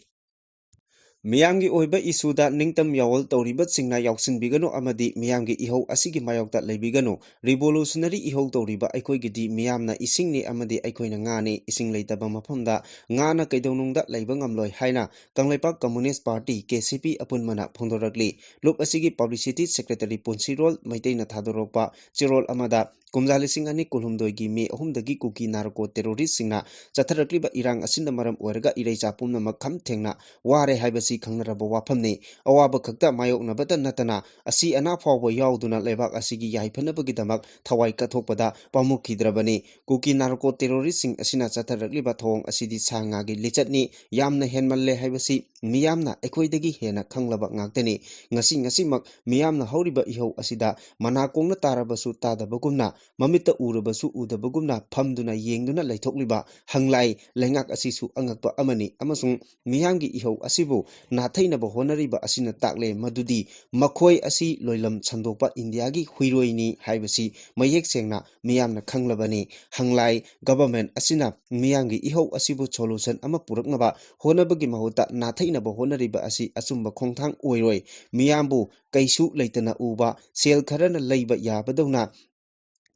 ꯃꯤꯌꯥꯝꯒꯤ ꯑꯣꯏꯕ ꯏꯁꯨꯗ ꯅꯤꯡꯇꯝ ꯌꯥꯑꯣꯜ ꯇꯧꯔꯤꯕꯁꯤꯡꯅ ꯌꯥꯎꯁꯤꯟꯕꯤꯒꯅꯨ ꯑꯃꯗꯤ ꯃꯤꯌꯥꯝꯒꯤ ꯏꯍꯧ ꯑꯁꯤꯒꯤ ꯃꯥꯌꯣꯛꯇ ꯂꯩꯕꯤꯒꯅꯨ꯫ ꯔꯤꯚꯣꯂꯨꯁꯅꯔꯤ ꯏꯍꯧ ꯇꯧꯔꯤꯕ ꯑꯩꯈꯣꯏꯒꯤꯗꯤ ꯃꯤꯌꯥꯝꯅ ꯏꯁꯤꯡꯅꯤ ꯑꯃꯗꯤ ꯑꯩꯈꯣꯏꯅ ꯉꯥꯅꯤ꯫ ꯏꯁꯤꯡ ꯂꯩꯇꯕ ꯃꯐꯝꯗ ꯉꯥꯅ ꯀꯩꯗꯧꯅꯨꯡꯗ ꯂꯩꯕ ꯉꯝꯂꯣꯏ ꯍꯥꯏꯅ Kangleipak communist party, K C ꯄꯤ, ꯑꯄꯨꯟꯕꯅ ꯐꯣꯡꯗꯣꯔꯛꯂꯤ꯫ ꯂꯨꯞ ꯑꯁꯤꯒꯤ ꯄꯕ꯭ꯂꯤꯁꯤꯇꯤ ꯁꯦꯀ꯭ꯔꯦꯇꯔꯤ ꯄꯨꯟꯁꯤꯔꯣꯜ ꯃꯩꯇꯩꯅ ꯊꯥꯗꯣꯔꯛꯄ ꯆꯦꯔꯣꯜ ꯑꯃꯗ, ꯀꯨꯝꯖꯥ ꯂꯤꯁꯤꯡ ꯑꯅꯤ ꯀꯨꯟꯍꯨꯝꯗꯣꯏꯒꯤ ꯃꯦ ꯑꯍꯨꯝꯗꯒꯤ ꯀꯨꯀꯤ ꯅꯥꯔꯀꯣ ꯇꯦꯔꯣꯔꯤꯁꯁꯤꯡꯅ ꯆꯠꯊꯔꯛꯂꯤꯕ ꯏꯔꯥꯡ ꯑꯁꯤꯅ ꯃꯔꯝ ꯑꯣꯏꯔꯒ ꯏꯔꯩꯆꯥ ꯄꯨꯝꯅꯃꯛ ꯈꯝ ꯊꯦꯡꯅ ꯋꯥꯔꯦ ꯍꯥꯏꯕꯁꯤ ꯈꯪꯅꯔꯕ ꯋꯥꯐꯝꯅꯤ꯫ ꯑꯋꯥꯕ ꯈꯛꯇ ꯃꯥꯌꯣꯛꯅꯕꯇ ꯅꯠꯇꯅ ꯑꯁꯤ ꯑꯅꯥ ꯐꯥꯎꯕ ꯌꯥꯎꯗꯨꯅ ꯂꯩꯕꯥꯛ ꯑꯁꯤꯒꯤ ꯌꯥꯏꯐꯅꯕꯒꯤꯗꯃꯛ ꯊꯋꯥꯏ ꯀꯠꯊꯣꯛꯄꯗ ꯄꯥꯝꯃꯨꯈꯤꯗ꯭ꯔꯕꯅꯤ꯫ ꯀꯨꯀꯤ ꯅꯥꯔꯀꯣ ꯇꯦꯔꯣꯔꯤꯁꯁꯤꯡ ꯑꯁꯤꯅ ꯆꯠꯊꯔꯛꯂꯤꯕ ꯊꯧꯑꯣꯡ ꯑꯁꯤꯗꯤ ꯁꯥ ꯉꯥꯒꯤ ꯂꯤꯆꯠꯅꯤ, ꯌꯥꯝꯅ ꯍꯦꯟꯃꯜꯂꯦ ꯍꯥꯏꯕꯁꯤ ꯃꯤꯌꯥꯝꯅ ꯑꯩꯈꯣꯏꯗꯒꯤ ꯍꯦꯟꯅ ꯈꯪꯂꯕ ꯉꯥꯛꯇꯅꯤ꯫ ꯉꯁꯤ ꯉꯁꯤꯃꯛ ꯃꯤꯌꯥꯝꯅ ꯍꯧꯔꯤꯕ ꯏꯍꯧ ꯑꯁꯤꯗ ꯃꯅꯥꯀꯣꯡꯅ ꯇꯥꯔꯕꯁꯨ ꯇꯥꯗꯕꯒꯨꯝꯅ, ꯃꯃꯤꯠꯇ ꯎꯔꯕꯁꯨ ꯎꯗꯕꯒꯨꯝꯅ ꯐꯝꯗꯨꯅ ꯌꯦꯡꯗꯨꯅ ꯂꯩꯊꯣꯛꯂꯤꯕ ꯍꯪꯂꯥꯏ ꯂꯩꯉꯥꯛ ꯑꯁꯤꯁꯨ ꯑꯉꯛꯄ ꯑꯃꯅꯤ, ꯑꯃꯁꯨꯡ ꯃꯤꯌꯥꯝꯒꯤ ꯏꯍꯧ ꯑꯁꯤꯕꯨ ꯅꯥꯊꯩꯅꯕ ꯍꯣꯠꯅꯔꯤꯕ ꯑꯁꯤꯅ ꯇꯥꯛꯂꯦ ꯃꯗꯨꯗꯤ ꯃꯈꯣꯏ ꯑꯁꯤ ꯂꯣꯏꯂꯝ ꯁꯟꯗꯣꯛꯄ ꯏꯟꯗꯤꯌꯥꯒꯤ ꯍꯨꯏꯔꯣꯏꯅꯤ ꯍꯥꯏꯕꯁꯤ ꯃꯌꯦꯛ ꯁꯦꯡꯅ ꯃꯤꯌꯥꯝꯅ ꯈꯪꯂꯕꯅꯤ꯫ ꯍꯪꯂꯥꯏ ꯒꯚꯔꯟꯃꯦꯟꯠ ꯑꯁꯤꯅ ꯃꯤꯌꯥꯝꯒꯤ ꯏꯍꯧ ꯑꯁꯤꯕꯨ ꯁꯣꯂꯨꯁꯟ ꯑꯃ ꯄꯨꯔꯛꯅꯕ ꯍꯣꯠꯅꯕꯒꯤ ꯃꯍꯨꯠꯇ ꯅꯥꯊꯩꯅꯕ ꯍꯣꯠꯅꯔꯤꯕ ꯑꯁꯤ ꯑꯆꯨꯝꯕ ꯈꯣꯡꯊꯥꯡ ꯑꯣꯏꯔꯣꯏ꯫ ꯃꯤꯌꯥꯝꯕꯨ ꯀꯩꯁꯨ ꯂꯩꯇꯅ ꯎꯕ, ꯁꯦꯜ ꯈꯔꯅ ꯂꯩꯕ ꯌꯥꯕꯗꯧꯅ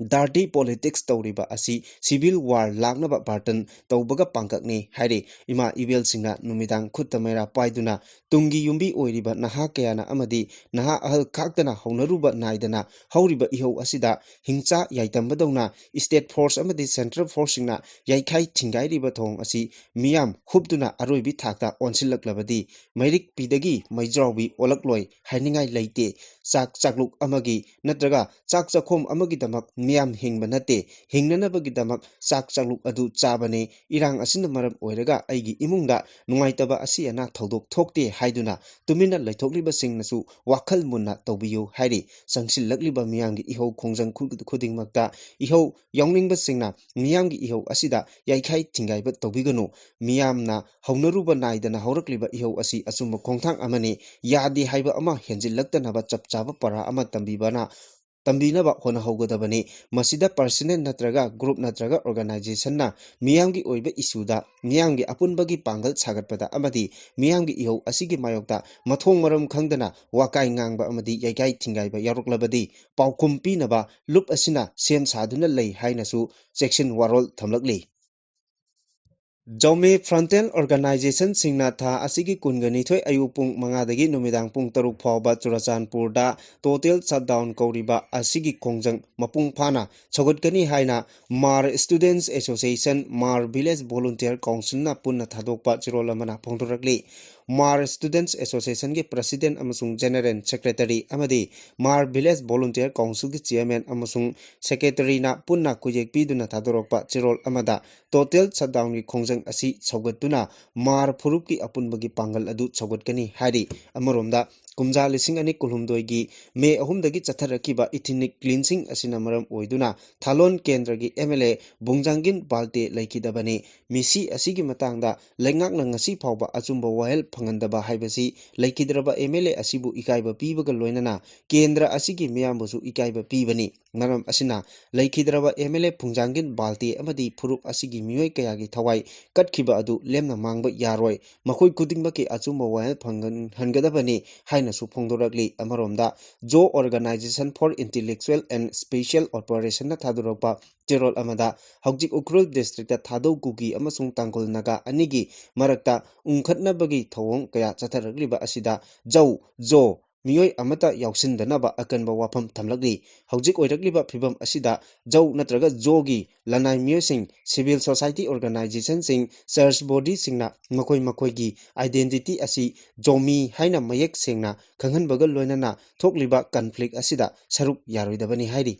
dirty politics ꯇꯧꯔꯤꯕ ꯑꯁꯤ civil war ꯂꯥꯛꯅꯕ ꯕꯥꯔꯇꯟ ꯇꯧꯕꯒ ꯄꯥꯡꯀꯛꯅꯤ ꯍꯥꯏꯔꯤ꯫ ꯏꯃꯥ ꯏꯕꯦꯜꯁꯤꯡꯅ ꯅꯨꯃꯤꯗꯥꯡ ꯈꯨꯠꯇ ꯃꯩꯔꯥ ꯄꯥꯏꯗꯨꯅ ꯇꯨꯡꯒꯤ ꯌꯨꯝꯕꯤ ꯑꯣꯏꯔꯤꯕ ꯅꯍꯥ ꯀꯌꯥꯅ ꯑꯃꯗꯤ ꯅꯍꯥ ꯑꯍꯜ ꯈꯥꯛꯇꯅ ꯍꯧꯅꯔꯨꯕ ꯅꯥꯏꯗꯅ ꯍꯧꯔꯤꯕ ꯏꯍꯧ ꯑꯁꯤꯗ ꯍꯤꯡꯆꯥ ꯌꯥꯏꯇꯝꯕꯗꯧꯅ state force ꯑꯃꯗꯤ central forceꯁꯤꯡꯅ ꯌꯩꯈꯥꯏ ꯊꯤꯡꯒꯥꯏꯔꯤꯕ ꯊꯧꯑꯣꯡ ꯑꯁꯤ ꯃꯤꯌꯥꯝ ꯍꯨꯞꯇꯨꯅ ꯑꯔꯣꯏꯕꯤ ꯊꯥꯛꯇ ꯑꯣꯟꯁꯤꯜꯂꯛꯂꯕꯗꯤ ꯃꯩꯔꯤꯛ ꯄꯤꯗꯒꯤ ꯃꯩꯖꯥꯎꯕꯤ ꯑꯣꯜꯂꯛꯂꯣꯏ ꯍꯥꯏꯅꯤꯡꯉꯥꯏ ꯂꯩꯇꯦ꯫ ꯆꯥꯛ ꯆꯥꯛꯂꯨꯛ ꯑꯃꯒꯤ ꯅꯠꯇ꯭ꯔꯒ ꯆꯥꯛ ꯆꯥꯛꯈꯣꯝ ꯑꯃꯒꯤꯗꯃꯛ ꯃꯤꯌꯥꯝ ꯍꯤꯡꯕ ꯅꯠꯇꯦ, ꯍꯤꯡꯅꯅꯕꯒꯤꯗꯃꯛ ꯆꯥꯛ ꯆꯥꯛꯂꯨꯛ ꯑꯗꯨ ꯆꯥꯕꯅꯤ꯫ ꯏꯔꯥꯡ ꯑꯁꯤꯅ ꯃꯔꯝ ꯑꯣꯏꯔꯒ ꯑꯩꯒꯤ ꯏꯃꯨꯡꯗ ꯅꯨꯡꯉꯥꯏꯇꯕ ꯑꯁꯤ ꯑꯅꯥ ꯊꯧꯗꯣꯛ ꯊꯣꯛꯇꯦ ꯍꯥꯏꯗꯨꯅ ꯇꯨꯃꯤꯟꯅ ꯂꯩꯊꯣꯛꯂꯤꯕꯁꯤꯡꯅꯁꯨ ꯋꯥꯈꯜ ꯃꯨꯟꯅ ꯇꯧꯕꯤꯌꯨ ꯍꯥꯏꯔꯤ꯫ ꯆꯪꯁꯤꯜꯂꯛꯂꯤꯕ ꯃꯤꯌꯥꯝꯒꯤ ꯏꯍꯧ ꯈꯣꯡꯖꯪ ꯈꯨ-, ꯈꯨꯗꯤꯡꯃꯛꯇ ꯏꯍꯧ ꯌꯥꯎꯅꯤꯡꯕꯁꯤꯡꯅ ꯃꯤꯌꯥꯝꯒꯤ ꯏꯍꯧ ꯑꯁꯤꯗ ꯌꯩꯈꯥꯏ ꯊꯤꯡꯒꯥꯏꯕ ꯇꯧꯕꯤꯒꯅꯨ꯫ ꯃꯤꯌꯥꯝꯅ ꯍꯧꯅꯔꯨꯕ ꯅꯥꯏꯗꯅ ꯍꯧꯔꯛꯂꯤꯕ ꯏꯍꯧ ꯑꯁꯤ ꯑꯆꯨꯝꯕ ꯈꯣꯡꯊꯥꯡ ꯑꯃꯅꯤ꯫ ꯌꯥꯗꯦ ꯍꯥꯏꯕ ꯑꯃ ꯍꯦꯟꯖꯤꯜꯂꯛꯇꯅꯕ ꯆꯞ ꯆꯥꯕ ꯄꯔꯥ ꯑꯃ ꯇꯝꯕꯤꯕꯅ, ꯇꯝꯕꯤꯅꯕ ꯍꯣꯠꯅꯍꯧꯒꯗꯕꯅꯤ꯫ ꯃꯁꯤꯗ personal ꯅꯠꯇ꯭ꯔꯒ group ꯅꯠꯇ꯭ꯔꯒ organizationꯅ ꯃꯤꯌꯥꯝꯒꯤ ꯑꯣꯏꯕ issueꯗ ꯃꯤꯌꯥꯝꯒꯤ ꯑꯄꯨꯟꯕꯒꯤ ꯄꯥꯡꯒꯜ ꯁꯥꯒꯠꯄꯗ ꯑꯃꯗꯤ ꯃꯤꯌꯥꯝꯒꯤ ꯏꯍꯧ ꯑꯁꯤꯒꯤ ꯃꯥꯌꯣꯛꯇ ꯃꯊꯣꯡ ꯃꯔꯝ ꯈꯪꯗꯅ ꯋꯥꯀꯥꯏ ꯉꯥꯡꯕ ꯑꯃꯗꯤ ꯌꯩꯈꯥꯏ ꯊꯤꯡꯒꯥꯏꯕ ꯌꯥꯎꯔꯛꯂꯕꯗꯤ ꯄꯥꯎꯈꯨꯝ ꯄꯤꯅꯕ ꯂꯨꯞ ꯑꯁꯤꯅ ꯁꯦꯝ ꯁꯥꯗꯨꯅ ꯂꯩ ꯍꯥꯏꯅꯁꯨ ꯆꯦꯛꯁꯤꯟ ꯋꯥꯔꯣꯜ ꯊꯝꯂꯛꯂꯤ꯫ ꯖꯧꯃꯤ frontal organizationꯁꯤꯡꯅ ꯊꯥ ꯑꯁꯤꯒꯤ ꯀꯨꯟꯒ ꯅꯤꯊꯣꯏ ꯑꯌꯨꯛ ꯄꯨꯡ ꯃꯉꯥꯗꯒꯤ ꯅꯨꯃꯤꯗꯥꯡ ꯄꯨꯡ ꯇꯔꯨꯛ ꯐꯥꯎꯕ ꯆꯨꯔꯆꯥꯟꯄꯨꯔꯗ total shutdown ꯀꯧꯔꯤꯕ ꯑꯁꯤꯒꯤ ꯈꯣꯡꯖꯪ ꯃꯄꯨꯡ ꯐꯥꯅ ꯁꯧꯒꯠꯀꯅꯤ ꯍꯥꯏꯅ ꯃꯥꯔ Students Association, ꯃꯥꯔ Village Volunteer Councilꯅ ꯄꯨꯟꯅ ꯊꯥꯗꯣꯛꯄ ꯆꯦꯔꯣꯜ ꯑꯃꯅ ꯐꯣꯡꯗꯣꯔꯛꯂꯤ꯫ ꯃꯥꯔ Students Associationꯒꯤ President ꯑꯃꯁꯨꯡ General Secretary ꯑꯃꯗꯤ ꯃꯥꯔ Village Volunteer Councilꯒꯤ Chairman ꯑꯃꯁꯨꯡ Secretaryꯅ ꯄꯨꯟꯅ ꯈꯨꯌꯦꯛ ꯄꯤꯗꯨꯅ ꯊꯥꯗꯣꯔꯛꯄ ꯆꯦꯔꯣꯜ ꯑꯃꯗ total shutdownꯒꯤ ꯈꯣꯡꯖꯪ ꯑꯁꯤ ꯁꯧꯒꯠꯇꯨꯅ ꯃꯥꯔ ꯐꯨꯔꯨꯞꯀꯤ ꯑꯄꯨꯟꯕꯒꯤ ꯄꯥꯡꯒꯜ ꯑꯗꯨ ꯁꯧꯒꯠꯀꯅꯤ ꯍꯥꯏꯔꯤ꯫ ꯑꯃꯔꯣꯝꯗ ꯀꯨꯝꯖꯥ ꯂꯤꯁꯤꯡ ꯑꯅꯤ ꯀꯨꯟꯍꯨꯝꯗꯣꯏꯒꯤ ꯃꯦ ꯑꯍꯨꯝꯗꯒꯤ ꯆꯠꯊꯔꯛꯈꯤꯕ ethnic cleansing ꯑꯁꯤꯅ ꯃꯔꯝ ꯑꯣꯏꯗꯨꯅ ꯊꯥꯂꯣꯟ ꯀꯦꯟꯗ꯭ꯔꯒꯤ MLA ꯕꯨꯡꯖꯥꯡꯒꯤꯟ ꯕꯥꯜꯇꯦ ꯂꯩꯈꯤꯗꯕꯅꯤ꯫ ꯃꯤꯁꯤ ꯑꯁꯤꯒꯤ ꯃꯇꯥꯡꯗ ꯂꯩꯉꯥꯛꯅ ꯉꯁꯤ ꯐꯥꯎꯕ ꯑꯆꯨꯝꯕ ꯋꯥꯌꯦꯜ ꯐꯪꯍꯟꯗꯕ ꯍꯥꯏꯕꯁꯤ ꯂꯩꯈꯤꯗ꯭ꯔꯕ MLA ꯑꯁꯤꯕꯨ ꯏꯀꯥꯏꯕ ꯄꯤꯕꯒ ꯂꯣꯏꯅꯅ ꯀꯦꯟꯗ꯭ꯔ ꯑꯁꯤꯒꯤ ꯃꯤꯌꯥꯝꯕꯨꯁꯨ ꯏꯀꯥꯏꯕ ꯄꯤꯕꯅꯤ꯫ ꯃꯔꯝ ꯑꯁꯤꯅ ꯂꯩꯈꯤꯗ꯭ꯔꯕ MLA ꯐꯨꯡꯖꯥꯡꯒꯤꯟ ꯕꯥꯜꯇꯦ ꯑꯃꯗꯤ ꯐꯨꯔꯨꯞ ꯑꯁꯤꯒꯤ ꯃꯤꯑꯣꯏ ꯀꯌꯥꯒꯤ ꯊꯋꯥꯏ ꯀꯠꯈꯤꯕ ꯑꯗꯨ ꯂꯦꯝꯅ ꯃꯥꯡꯕ ꯌꯥꯔꯣꯏ꯫ ꯃꯈꯣꯏ ꯈꯨꯗꯤꯡꯃꯛꯀꯤ ꯑꯆꯨꯝꯕ ꯋꯥꯌꯦꯜ ꯐꯪꯍꯟꯒꯗꯕꯅꯤ ꯍꯥꯏꯅꯁꯨ ꯐꯣꯡꯗꯣꯔꯛꯂꯤ꯫ ꯑꯃꯔꯣꯝꯗ, ꯖꯣ Organisation for Intellectual and Special Operationꯅ ꯊꯥꯗꯣꯔꯛꯄ ꯆꯦꯔꯣꯜ ꯑꯃꯗ ꯍꯧꯖꯤꯛ ꯎꯈ꯭ꯔꯨꯜ districtꯇ ꯊꯥꯗꯧ ꯀꯨꯀꯤ ꯑꯃꯁꯨꯡ ꯇꯥꯡꯈꯨꯜ ꯅꯥꯒꯥ ꯑꯅꯤꯒꯤ ꯃꯔꯛꯇ ꯎꯪꯈꯠꯅꯕꯒꯤ ꯊꯧꯑꯣꯡ ꯀꯌꯥ ꯆꯠꯊꯔꯛꯂꯤꯕ ꯑꯁꯤꯗ ꯖꯧ, ꯖꯣ, ꯃꯤꯑꯣꯏ ꯑꯃꯠꯇ ꯌꯥꯎꯁꯤꯟꯗꯅꯕ ꯑꯀꯟꯕ ꯋꯥꯐꯝ ꯊꯝꯂꯛꯂꯤ꯫ ꯍꯧꯖꯤꯛ ꯑꯣꯏꯔꯛꯂꯤꯕ ꯐꯤꯕꯝ ꯑꯁꯤꯗ ꯖꯧ ꯅꯠꯇ꯭ꯔꯒ ꯖꯣꯒꯤ ꯂꯅꯥꯏ ꯃꯤꯑꯣꯏꯁꯤꯡ, civil society organizationꯁꯤꯡ, church bodyꯁꯤꯡꯅ ꯃꯈꯣꯏ ꯃꯈꯣꯏꯒꯤ identity ꯑꯁꯤ ꯖꯣꯃꯤ ꯍꯥꯏꯅ ꯃꯌꯦꯛ ꯁꯦꯡꯅ ꯈꯪꯍꯟꯕꯒ ꯂꯣꯏꯅꯅ ꯊꯣꯛꯂꯤꯕ conflict ꯑꯁꯤꯗ ꯁꯔꯨꯛ ꯌꯥꯔꯣꯏꯗꯕꯅꯤ ꯍꯥꯏꯔꯤ꯫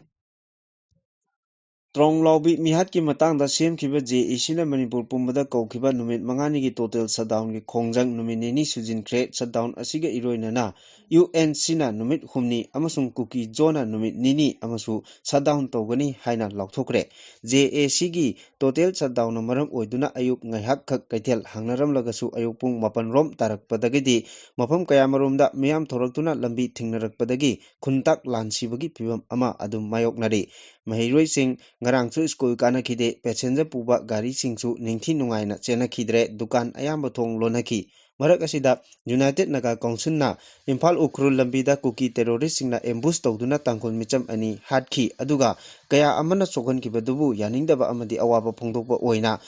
ꯇ꯭ꯔꯣꯡꯂꯥꯎꯕꯤ ꯃꯤꯍꯥꯠꯀꯤ ꯃꯇꯥꯡꯗ ꯁꯦꯝꯈꯤꯕ JACꯅ ꯃꯅꯤꯄꯨꯔ ꯄꯨꯝꯕꯗ ꯀꯧꯈꯤꯕ ꯅꯨꯃꯤꯠ ꯃꯉꯥꯅꯤꯒꯤ total shutdownꯒꯤ ꯈꯣꯡꯖꯪ ꯅꯨꯃꯤꯠ ꯅꯤꯅꯤ ꯁꯨꯖꯤꯟꯈ꯭ꯔꯦ꯫ Shutdown ꯑꯁꯤꯒ ꯏꯔꯣꯏꯅꯅ UNCꯅ ꯅꯨꯃꯤꯠ ꯍꯨꯝꯅꯤ ꯑꯃꯁꯨꯡ ꯀꯨꯀꯤ ꯖꯣꯅ ꯅꯨꯃꯤꯠ ꯅꯤꯅꯤ ꯑꯃꯁꯨ shutdown ꯇꯧꯒꯅꯤ ꯍꯥꯏꯅ ꯂꯥꯎꯊꯣꯛꯈ꯭ꯔꯦ꯫ JACꯒꯤ total shutdownꯅ ꯃꯔꯝ ꯑꯣꯏꯗꯨꯅ ꯑꯌꯨꯛ ꯉꯥꯏꯍꯥꯛꯈꯛ ꯀꯩꯊꯦꯜ ꯍꯥꯡꯅꯔꯝꯂꯒꯁꯨ ꯑꯌꯨꯛ ꯄꯨꯡ ꯃꯥꯄꯟ ꯔꯣꯝ ꯇꯥꯔꯛꯄꯗꯒꯤꯗꯤ ꯃꯐꯝ ꯀꯌꯥꯃꯔꯣꯝꯗ ꯃꯤꯌꯥꯝ ꯊꯣꯔꯛꯇꯨꯅ ꯂꯝꯕꯤ ꯊꯤꯡꯅꯔꯛꯄꯗꯒꯤ ꯈꯨꯟꯇꯥꯛ ꯂꯥꯟ ꯁꯤꯕꯒꯤ ꯐꯤꯕꯝ ꯑꯃ ꯑꯗꯨꯝ ꯃꯥꯌꯣꯛꯅꯔꯤ꯫ ꯃꯍꯩꯔꯣꯏꯁꯤꯡ ꯉꯔꯥꯡꯁꯨ ꯁ꯭ꯀꯨꯜ ꯀꯥꯅꯈꯤꯗꯦ꯫ Passenger ꯄꯨꯕ ꯒꯥꯔꯤꯁꯤꯡꯁꯨ ꯅꯤꯡꯊꯤ ꯅꯨꯡꯉꯥꯏꯅ ꯆꯦꯟꯅꯈꯤꯗ꯭ꯔꯦ꯫ ꯗꯨꯀꯥꯟ ꯑꯌꯥꯝꯕ ꯊꯣꯡ ꯂꯣꯟꯅꯈꯤ꯫ ꯃꯔꯛ ꯑꯁꯤꯗ United Naga Councilꯅ ꯏꯝꯐꯥꯜ ꯎꯈ꯭ꯔꯨꯜ ꯂꯝꯕꯤꯗ ꯀꯨꯀꯤ terroristꯁꯤꯡꯅ ambush ꯇꯧꯗꯨꯅ ꯇꯥꯡꯈꯨꯜ ꯃꯤꯆꯝ ꯑꯅꯤ ꯍꯥꯠꯈꯤ꯫ ꯑꯗꯨꯒ ꯀꯌꯥ ꯑꯃꯅ ꯁꯣꯛꯍꯟꯈꯤꯕꯗꯨꯕꯨ ꯌꯥꯅꯤꯡꯗꯕ ꯑꯃꯗꯤ ꯑꯋꯥꯕ ꯐꯣꯡꯗꯣꯛꯄ ꯑꯣꯏꯅ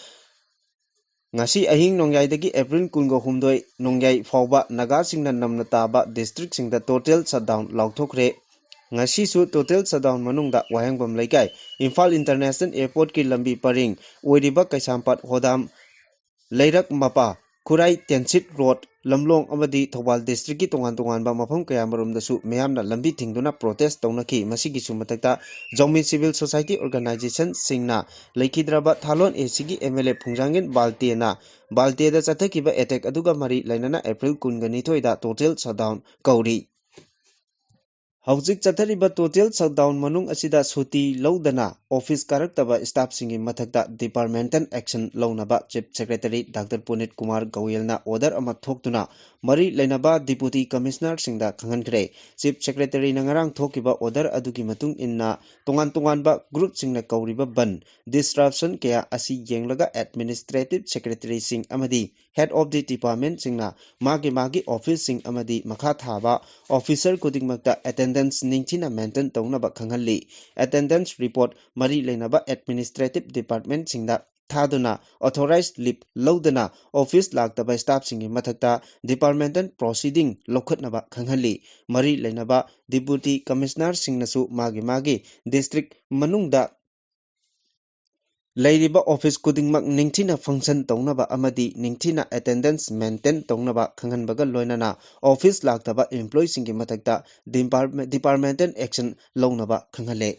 ꯉꯁꯤ ꯑꯍꯤꯡ ꯅꯣꯡꯌꯥꯏꯗꯒꯤ April ꯀꯨꯟꯒ ꯍꯨꯝꯗꯣꯏ ꯅꯣꯡꯌꯥꯏ ꯐꯥꯎꯕ ꯅꯥꯒꯥꯁꯤꯡꯅ ꯅꯝꯅ ꯇꯥꯕ districtꯁꯤꯡꯗ total shutdown ꯂꯥꯎꯊꯣꯛꯈ꯭ꯔꯦ꯫ ꯉꯁꯤꯁꯨ total shutdown ꯃꯅꯨꯡꯗ ꯋꯥꯍꯦꯡꯕꯝ ꯂꯩꯀꯥꯏ, ꯏꯝꯐꯥꯜ International Airportꯀꯤ ꯂꯝꯕꯤ ꯄꯔꯤꯡ ꯑꯣꯏꯔꯤꯕ ꯀꯩꯁꯥꯝꯄꯥꯠ ꯍꯣꯗꯥꯝ, ꯂꯩꯔꯛ ꯃꯄꯥ, ꯈꯨꯔꯥꯏ, ꯇꯦꯟꯁꯤꯠ ꯔꯣꯗ, ꯂꯝꯂꯣꯡ ꯑꯃꯗꯤ ꯊꯧꯕꯥꯜ ꯗꯤꯁꯇ꯭ꯔꯤꯛꯀꯤ ꯇꯣꯉꯥꯟ ꯇꯣꯉꯥꯟꯕ ꯃꯐꯝ ꯀꯌꯥꯃꯔꯣꯝꯗꯁꯨ ꯃꯤꯌꯥꯝꯅ ꯂꯝꯕꯤ ꯊꯤꯡꯗꯨꯅ ꯄ꯭ꯔꯣꯇꯦꯁ ꯇꯧꯅꯈꯤ꯫ ꯃꯁꯤꯒꯤꯁꯨ ꯃꯊꯛꯇ ꯖꯧꯃꯤ ꯁꯤꯚꯤꯜ ꯁꯣꯁꯥꯏꯇꯤ ꯑꯣꯔꯒꯅꯥꯏꯖꯦꯁꯟꯁꯤꯡꯅ ꯂꯩꯈꯤꯗ꯭ꯔꯕ ꯊꯥꯂꯣꯟ ꯑꯦ ꯁꯤꯒꯤ ꯑꯦꯝ ꯑꯦꯜ ꯑꯦ ꯐꯨꯡꯖꯥꯡꯒꯤꯟ ꯕꯥꯜꯇꯦꯅ ꯕꯥꯜꯇꯦꯗ ꯆꯠꯊꯈꯤꯕ ꯑꯦꯇꯦꯛ ꯑꯗꯨꯒ ꯃꯔꯤ ꯂꯩꯅꯅ ꯑꯦꯄ꯭ꯔꯤꯜ ꯀꯨꯟꯒ ꯅꯤꯊꯣꯏꯗ ꯇꯣꯇꯦꯜ ꯁꯠꯗꯥꯎꯟ ꯀꯧꯔꯤ꯫ ꯍꯧꯖꯤꯛ ꯆꯠꯊꯔꯤꯕ ꯇꯣꯇꯦꯜ ꯁꯠꯗꯥꯎꯟ ꯃꯅꯨꯡ ꯑꯁꯤꯗ ꯁꯨꯇꯤ ꯂꯧꯗꯅ ꯑꯣꯐꯤꯁ ꯀꯥꯔꯛꯇꯕ ꯁ꯭ꯇꯥꯐꯁꯤꯡꯒꯤ ꯃꯊꯛꯇ ꯗꯤꯄꯥꯔꯠꯃꯦꯟꯇꯦꯜ ꯑꯦꯛꯁꯟ ꯂꯧꯅꯕ chief secretary doctor Puneet Kumar ꯒꯧꯌꯦꯜꯅ ꯑꯣꯔꯗꯔ ꯑꯃ ꯊꯣꯛꯇꯨꯅ ꯃꯔꯤ ꯂꯩꯅꯕ ꯗꯤꯄꯨꯇꯤ ꯀꯃꯤꯁꯅꯔꯁꯤꯡꯗ ꯈꯪꯍꯟꯈ꯭ꯔꯦ꯫ ꯆꯤꯐ ꯁꯦꯀ꯭ꯔꯦꯇꯔꯤꯅ ꯉꯔꯥꯡ ꯊꯣꯛꯈꯤꯕ ꯑꯣꯔꯗꯔ ꯑꯗꯨꯒꯤ ꯃꯇꯨꯡ ꯏꯟꯅ ꯇꯣꯉꯥꯟ ꯇꯣꯉꯥꯟꯕ ꯒ꯭ꯔꯨꯞꯁꯤꯡꯅ ꯀꯧꯔꯤꯕ ꯕꯟ, ꯗꯤꯁꯔꯞꯁꯟ ꯀꯌꯥ ꯑꯁꯤ ꯌꯦꯡꯂꯒ ꯑꯦꯗꯃꯤꯅꯤꯁꯇ꯭ꯔꯦꯇꯤꯚ ꯁꯦꯀ꯭ꯔꯦꯇꯔꯤꯁꯤꯡ ꯑꯃꯗꯤ ꯍꯦꯗ ꯑꯣꯐ ꯗꯤ ꯗꯤꯄꯥꯔꯠꯃꯦꯟꯠꯁꯤꯡꯅ ꯃꯥꯒꯤ ꯃꯥꯒꯤ ꯑꯣꯐꯤꯁꯁꯤꯡ ꯑꯃꯗꯤ ꯃꯈꯥ ꯊꯥꯕ ꯑꯣꯐꯤꯁꯔ ꯈꯨꯗꯤꯡꯃꯛꯇ ꯑꯦꯇꯦꯟꯗꯦꯟꯁ ꯅꯤꯡꯊꯤꯅ ꯃꯦꯟꯇꯦꯟ ꯇꯧꯅꯕ ꯈꯪꯍꯜꯂꯤ꯫ ꯑꯦꯇꯦꯟꯗꯦꯟꯁ ꯔꯤꯄꯣꯔꯠ ꯃꯔꯤ ꯂꯩꯅꯕ ꯑꯦꯗꯃꯤꯅꯤꯁꯇ꯭ꯔꯦꯇꯤꯚ ꯗꯤꯄꯥꯔꯠꯃꯦꯟꯠꯁꯤꯡꯗ ꯊꯥꯗꯨꯅ ꯑꯣꯊꯣꯔꯥꯏꯖ ꯂꯤꯚ ꯂꯧꯗꯅ ꯑꯣꯐꯤꯁ ꯂꯥꯛꯇꯕ ꯁ꯭ꯇꯥꯐꯁꯤꯡꯒꯤ ꯃꯊꯛꯇ ꯗꯤꯄꯥꯔꯠꯃꯦꯟꯇꯦꯜ ꯄ꯭ꯔꯣꯁꯤꯗꯤꯡ ꯂꯧꯈꯠꯅꯕ ꯈꯪꯍꯜꯂꯤ꯫ ꯃꯔꯤ ꯂꯩꯅꯕ ꯗꯤꯄꯨꯇꯤ ꯀꯃꯤꯁꯅꯔꯁꯤꯡꯅꯁꯨ ꯃꯥꯒꯤ ꯃꯥꯒꯤ ꯗꯤꯁꯇ꯭ꯔꯤꯛ ꯃꯅꯨꯡꯗ ꯂꯩꯔꯤꯕ ꯑꯣꯐꯤꯁ ꯈꯨꯗꯤꯡꯃꯛ ꯅꯤꯡꯊꯤꯅ ꯐꯪꯁꯟ ꯇꯧꯅꯕ ꯑꯃꯗꯤ ꯅꯤꯡꯊꯤꯅ ꯑꯦꯇꯦꯟꯗꯦꯟꯁ ꯃꯦꯟꯇꯦꯟ ꯇꯧꯅꯕ ꯈꯪꯍꯟꯕꯒ ꯂꯣꯏꯅꯅ ꯑꯣꯐꯤꯁ ꯂꯥꯛꯇꯕ ꯏꯝꯄ꯭ꯂꯣꯌꯤꯁꯤꯡꯒꯤ ꯃꯊꯛꯇ ꯗꯤꯄꯥꯔꯠꯃꯦꯟꯇꯦꯜ ꯑꯦꯛꯁꯟ ꯂꯧꯅꯕ ꯈꯪꯍꯜꯂꯦ꯫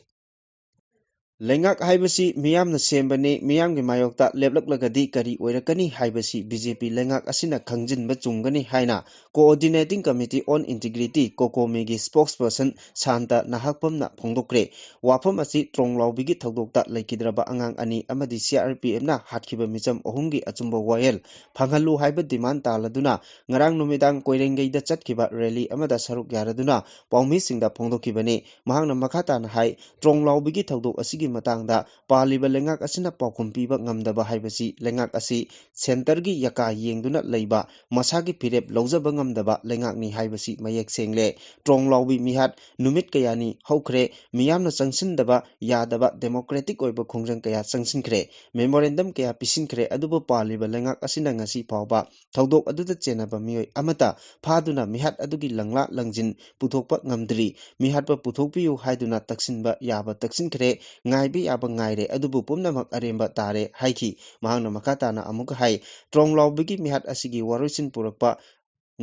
ꯂꯩꯉꯥꯛ ꯍꯥꯏꯕꯁꯤ ꯃꯤꯌꯥꯝꯅ ꯁꯦꯝꯕꯅꯤ, ꯃꯤꯌꯥꯝꯒꯤ ꯃꯥꯌꯣꯛꯇ ꯂꯦꯞꯂꯛꯂꯒꯗꯤ ꯀꯔꯤ ꯑꯣꯏꯔꯛꯀꯅꯤ ꯍꯥꯏꯕꯁꯤ ꯕꯤ ꯖꯦ ꯄꯤ ꯂꯩꯉꯥꯛ ꯑꯁꯤꯅ ꯈꯪꯖꯤꯟꯕ ꯆꯨꯝꯒꯅꯤ ꯍꯥꯏꯅ Coordinating Committee on Integrity, ꯀꯣꯀꯣꯃꯤꯒꯤ ꯁ꯭ꯄꯣꯛꯁꯄꯔꯁꯟ ꯁꯥꯟꯇ ꯅꯍꯥꯛꯄꯝꯅ ꯐꯣꯡꯗꯣꯛꯈ꯭ꯔꯦ꯫ ꯋꯥꯐꯝ ꯑꯁꯤ ꯇ꯭ꯔꯣꯡꯂꯥꯎꯕꯤꯒꯤ ꯊꯧꯗꯣꯛꯇ ꯂꯩꯈꯤꯗ꯭ꯔꯕ ꯑꯉꯥꯡ ꯑꯅꯤ ꯑꯃꯗꯤ ꯁꯤ ꯑꯥꯔ ꯄꯤ ꯑꯦꯐꯅ ꯍꯥꯠꯈꯤꯕ ꯃꯤꯆꯝ ꯑꯍꯨꯝꯒꯤ ꯑꯆꯨꯝꯕ ꯋꯥꯌꯦꯜ ꯐꯪꯍꯜꯂꯨ ꯍꯥꯏꯕ ꯗꯤꯃꯥꯟ ꯇꯥꯜꯂꯗꯨꯅ ꯉꯔꯥꯡ ꯅꯨꯃꯤꯗꯥꯡ ꯀꯣꯏꯔꯦꯡꯒꯩꯗ ꯆꯠꯈꯤꯕ ꯔꯦꯂꯤ ꯑꯃꯗ ꯁꯔꯨꯛ ꯌꯥꯔꯗꯨꯅ ꯄꯥꯎꯃꯤꯁꯤꯡꯗ ꯐꯣꯡꯗꯣꯛꯈꯤꯕꯅꯤ꯫ ꯃꯍꯥꯛꯅ ꯃꯈꯥ ꯇꯥꯅ ꯍꯥꯏ, ꯇ꯭ꯔꯣꯡꯂꯥꯎꯕꯤꯒꯤ ꯊꯧꯗꯣꯛ ꯑꯁꯤꯒꯤ ꯃꯇꯥꯡꯗ ꯄꯥꯜꯂꯤꯕ ꯂꯩꯉꯥꯛ ꯑꯁꯤꯅ ꯄꯥꯎꯈꯨꯝ ꯄꯤꯕ ꯉꯝꯗꯕ ꯍꯥꯏꯕꯁꯤ ꯂꯩꯉꯥꯛ ꯑꯁꯤ ꯁꯦꯟꯇꯔꯒꯤ ꯌꯥꯀꯥ ꯌꯦꯡꯗꯨꯅ ꯂꯩꯕ, ꯃꯁꯥꯒꯤ ꯐꯤꯔꯦꯞ ꯂꯧꯖꯕ ꯉꯝꯗꯕ ꯂꯩꯉꯥꯛꯅꯤ ꯍꯥꯏꯕꯁꯤ ꯃꯌꯦꯛ ꯁꯦꯡꯂꯦ꯫ ꯇ꯭ꯔꯣꯡꯂꯥꯎꯕꯤ ꯃꯤꯍꯥꯠ ꯅꯨꯃꯤꯠ ꯀꯌꯥꯅꯤ ꯍꯧꯈ꯭ꯔꯦ꯫ ꯃꯤꯌꯥꯝꯅ ꯆꯪꯁꯤꯟꯗꯕ ꯌꯥꯗꯕ ꯗꯦꯃꯣꯀ꯭ꯔꯦꯇꯤꯛ ꯑꯣꯏꯕ ꯈꯣꯡꯖꯪ ꯀꯌꯥ ꯆꯪꯁꯤꯟꯈ꯭ꯔꯦ꯫ ꯃꯦꯃꯣꯔꯦꯟꯗꯝ ꯀꯌꯥ ꯄꯤꯁꯤꯟꯈ꯭ꯔꯦ꯫ ꯑꯗꯨꯕꯨ ꯄꯥꯜꯂꯤꯕ ꯂꯩꯉꯥꯛ ꯑꯁꯤꯅ ꯉꯁꯤ ꯐꯥꯎꯕ ꯊꯧꯗꯣꯛ ꯑꯗꯨꯗ ꯆꯦꯟꯅꯕ ꯃꯤꯑꯣꯏ ꯑꯃꯠꯇ ꯐꯥꯗꯨꯅ ꯃꯤꯍꯥꯠ ꯑꯗꯨꯒꯤ ꯂꯪꯂꯥ ꯂꯪꯖꯤꯟ ꯄꯨꯊꯣꯛꯄ ꯉꯝꯗ꯭ꯔꯤ꯫ ꯃꯤꯍꯥꯠꯄ ꯄꯨꯊꯣꯛꯄꯤꯌꯨ ꯍꯥꯏꯗꯨꯅ ꯇꯛꯁꯤꯟꯕ ꯌꯥꯕ ꯇꯛꯁꯤꯟꯈ꯭ꯔꯦ꯫ ꯉꯥꯏꯕ ꯌꯥꯕ ꯉꯥꯏꯔꯦ, ꯑꯗꯨꯕꯨ ꯄꯨꯝꯅꯃꯛ ꯑꯔꯦꯝꯕ ꯇꯥꯔꯦ ꯍꯥꯏꯈꯤ꯫ ꯃꯍꯥꯛꯅ ꯃꯈꯥ ꯇꯥꯅ ꯑꯃꯨꯛꯀ ꯍꯥꯏ, ꯇ꯭ꯔꯣꯡꯂꯥꯎꯕꯤꯒꯤ ꯃꯤꯍꯥꯠ ꯑꯁꯤꯒꯤ ꯋꯥꯔꯣꯏꯁꯤꯟ ꯄꯨꯔꯛꯄ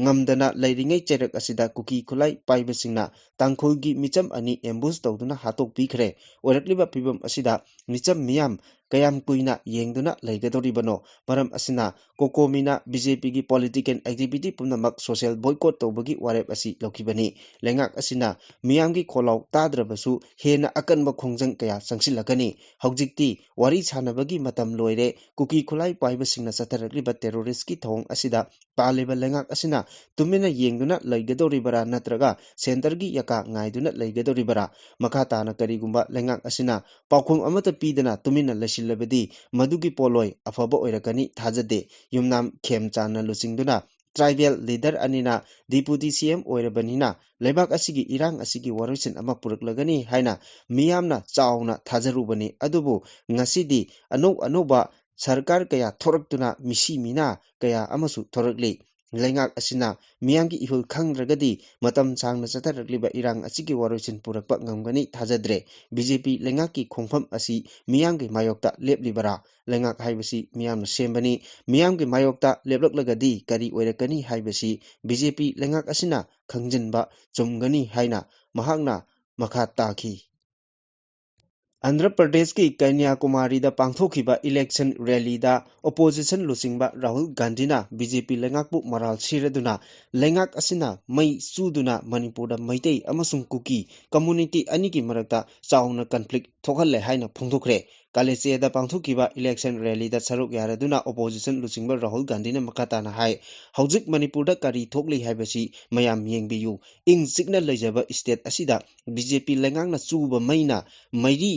ꯉꯝꯗꯅ ꯂꯩꯔꯤꯉꯩ ꯆꯩꯔꯛ ꯑꯁꯤꯗ ꯀꯨꯀꯤ ꯈꯨꯠꯂꯥꯏ ꯄꯥꯏꯕꯁꯤꯡꯅ ꯇꯥꯡꯈꯨꯜꯒꯤ ꯃꯤꯆꯝ ꯑꯅꯤ ambush ꯇꯧꯗꯨꯅ ꯍꯥꯠꯇꯣꯛꯄꯤꯈ꯭ꯔꯦ꯫ ꯑꯣꯏꯔꯛꯂꯤꯕ ꯐꯤꯕꯝ ꯑꯁꯤꯗ ꯃꯤꯆꯝ ꯃꯤꯌꯥꯝ ꯀꯌꯥꯝ ꯀꯨꯏꯅ ꯌꯦꯡꯗꯨꯅ ꯂꯩꯒꯗꯧꯔꯤꯕꯅꯣ? ꯃꯔꯝ ꯑꯁꯤꯅ ꯀꯣꯀꯣꯃꯤꯅ BJPꯒꯤ political activity ꯄꯨꯝꯅꯃꯛ social boycott ꯇꯧꯕꯒꯤ ꯋꯥꯔꯦꯞ ꯑꯁꯤ ꯂꯧꯈꯤꯕꯅꯤ꯫ ꯂꯩꯉꯥꯛ ꯑꯁꯤꯅ ꯃꯤꯌꯥꯝꯒꯤ ꯈꯣꯜꯂꯥꯎ ꯇꯥꯗ꯭ꯔꯕꯁꯨ ꯍꯦꯟꯅ ꯑꯀꯟꯕ ꯈꯣꯡꯖꯪ ꯀꯌꯥ ꯆꯪꯁꯤꯜꯂꯛꯀꯅꯤ꯫ ꯍꯧꯖꯤꯛꯇꯤ ꯋꯥꯔꯤ ꯁꯥꯟꯅꯕꯒꯤ ꯃꯇꯝ ꯂꯣꯏꯔꯦ꯫ ꯀꯨꯀꯤ ꯈꯨꯠꯂꯥꯏ ꯄꯥꯏꯕꯁꯤꯡꯅ ꯆꯠꯊꯔꯛꯂꯤꯕ terroristꯀꯤ ꯊꯧꯑꯣꯡ ꯑꯁꯤꯗ ꯄꯥꯜꯂꯤꯕ ꯂꯩꯉꯥꯛ ꯑꯁꯤꯅ ꯇꯨꯃꯤꯟꯅ ꯌꯦꯡꯗꯨꯅ ꯂꯩꯒꯗꯧꯔꯤꯕꯔꯥ, ꯅꯠꯇ꯭ꯔꯒ centreꯒꯤ ꯌꯥꯀꯥ ꯉꯥꯏꯗꯨꯅ ꯂꯩꯒꯗꯧꯔꯤꯕꯔꯥ? ꯃꯈꯥ ꯇꯥꯅ ꯀꯔꯤꯒꯨꯝꯕ ꯂꯩꯉꯥꯛ ꯑꯁꯤꯅ ꯄꯥꯎꯈꯨꯝ ꯑꯃꯠꯇ ꯄꯤꯗꯅ ꯇꯨꯃꯤꯟꯅ ꯂꯩꯁꯤꯜꯂꯕꯗꯤ ꯃꯗꯨꯒꯤ ꯄꯣꯠꯂꯣꯏ ꯑꯐꯕ ꯑꯣꯏꯔꯛꯀꯅꯤ ꯊꯥꯖꯗꯦ꯫ ꯌꯨꯝꯅꯥꯝ ꯈꯦꯝꯆꯥꯟꯅ ꯂꯨꯆꯤꯡꯗꯨꯅ tribal leader ꯑꯅꯤꯅ Deputy CM ꯑꯣꯏꯔꯕꯅꯤꯅ ꯂꯩꯕꯥꯛ ꯑꯁꯤꯒꯤ ꯏꯔꯥꯡ ꯑꯁꯤꯒꯤ ꯋꯥꯔꯣꯏꯁꯤꯟ ꯑꯃ ꯄꯨꯔꯛꯂꯒꯅꯤ ꯍꯥꯏꯅ ꯃꯤꯌꯥꯝꯅ ꯆꯥꯎꯅ ꯊꯥꯖꯔꯨꯕꯅꯤ꯫ ꯑꯗꯨꯕꯨ ꯉꯁꯤꯗꯤ ꯑꯅꯧ ꯑꯅꯧꯕ ꯁꯔꯀꯥꯔ ꯀꯌꯥ ꯊꯣꯔꯛꯇꯨꯅ ꯃꯤꯁꯤ ꯃꯤꯅꯥ ꯀꯌꯥ ꯑꯃꯁꯨ ꯊꯣꯔꯛꯂꯤ꯫ ꯂꯩꯉꯥꯛ ꯑꯁꯤꯅ ꯃꯤꯌꯥꯝꯒꯤ ꯏꯍꯨꯜ ꯈꯪꯗ꯭ꯔꯒꯗꯤ ꯃꯇꯝ ꯁꯥꯡꯅ ꯆꯠꯊꯔꯛꯂꯤꯕ ꯏꯔꯥꯡ ꯑꯁꯤꯒꯤ ꯋꯥꯔꯣꯏꯁꯤꯟ ꯄꯨꯔꯛꯄ ꯉꯝꯒꯅꯤ ꯊꯥꯖꯗ꯭ꯔꯦ꯫ BJP ꯂꯩꯉꯥꯛꯀꯤ ꯈꯣꯡꯐꯝ ꯑꯁꯤ ꯃꯤꯌꯥꯝꯒꯤ ꯃꯥꯌꯣꯛꯇ ꯂꯦꯞꯂꯤꯕꯔꯥ? ꯂꯩꯉꯥꯛ ꯍꯥꯏꯕꯁꯤ ꯃꯤꯌꯥꯝꯅ ꯁꯦꯝꯕꯅꯤ꯫ ꯃꯤꯌꯥꯝꯒꯤ ꯃꯥꯌꯣꯛꯇ ꯂꯦꯞꯂꯛꯂꯒꯗꯤ ꯀꯔꯤ ꯑꯣꯏꯔꯛꯀꯅꯤ ꯍꯥꯏꯕꯁꯤ BJP ꯂꯩꯉꯥꯛ ꯑꯁꯤꯅ ꯈꯪꯖꯤꯟꯕ ꯆꯨꯝꯒꯅꯤ ꯍꯥꯏꯅ ꯃꯍꯥꯛꯅ ꯃꯈꯥ ꯇꯥꯈꯤ꯫ ꯑꯟꯙ꯭ꯔ ꯄ꯭ꯔꯗꯦꯁꯀꯤ ꯀꯟꯌꯥꯀꯨꯃꯥꯔꯤꯗ ꯄꯥꯡꯊꯣꯛꯈꯤꯕ election rallyꯗ opposition ꯂꯨꯆꯤꯡꯕ ꯔꯥꯍꯨꯜ ꯒꯥꯟꯙꯤꯅ BJP ꯂꯩꯉꯥꯛꯄꯨ ꯃꯔꯥꯜ ꯁꯤꯔꯗꯨꯅ ꯂꯩꯉꯥꯛ ꯑꯁꯤꯅ ꯃꯩ ꯆꯨꯗꯨꯅ ꯃꯅꯤꯄꯨꯔꯗ ꯃꯩꯇꯩ ꯑꯃꯁꯨꯡ ꯀꯨꯀꯤ community ꯑꯅꯤꯒꯤ ꯃꯔꯛꯇ ꯆꯥꯎꯅ conflict ꯊꯣꯛꯍꯜꯂꯦ ꯍꯥꯏꯅ ꯐꯣꯡꯗꯣꯛꯈ꯭ꯔꯦ꯫ ꯀꯥꯂꯦꯆꯦꯗ ꯄꯥꯡꯊꯣꯛꯈꯤꯕ election rallyꯗ ꯁꯔꯨꯛ ꯌꯥꯔꯗꯨꯅ opposition ꯂꯨꯆꯤꯡꯕ ꯔꯥꯍꯨꯜ ꯒꯥꯟꯙꯤꯅ ꯃꯈꯥ ꯇꯥꯅ ꯍꯥꯏ, ꯍꯧꯖꯤꯛ ꯃꯅꯤꯄꯨꯔꯗ ꯀꯔꯤ ꯊꯣꯛꯂꯤ ꯍꯥꯏꯕꯁꯤ ꯃꯌꯥꯝ ꯌꯦꯡꯕꯤꯌꯨ꯫ ꯏꯪ ꯆꯤꯛꯅ ꯂꯩꯖꯕ state ꯑꯁꯤꯗ BJP ꯂꯩꯉꯥꯛꯅ ꯆꯨꯕ ꯃꯩꯅ ꯃꯩꯔꯤ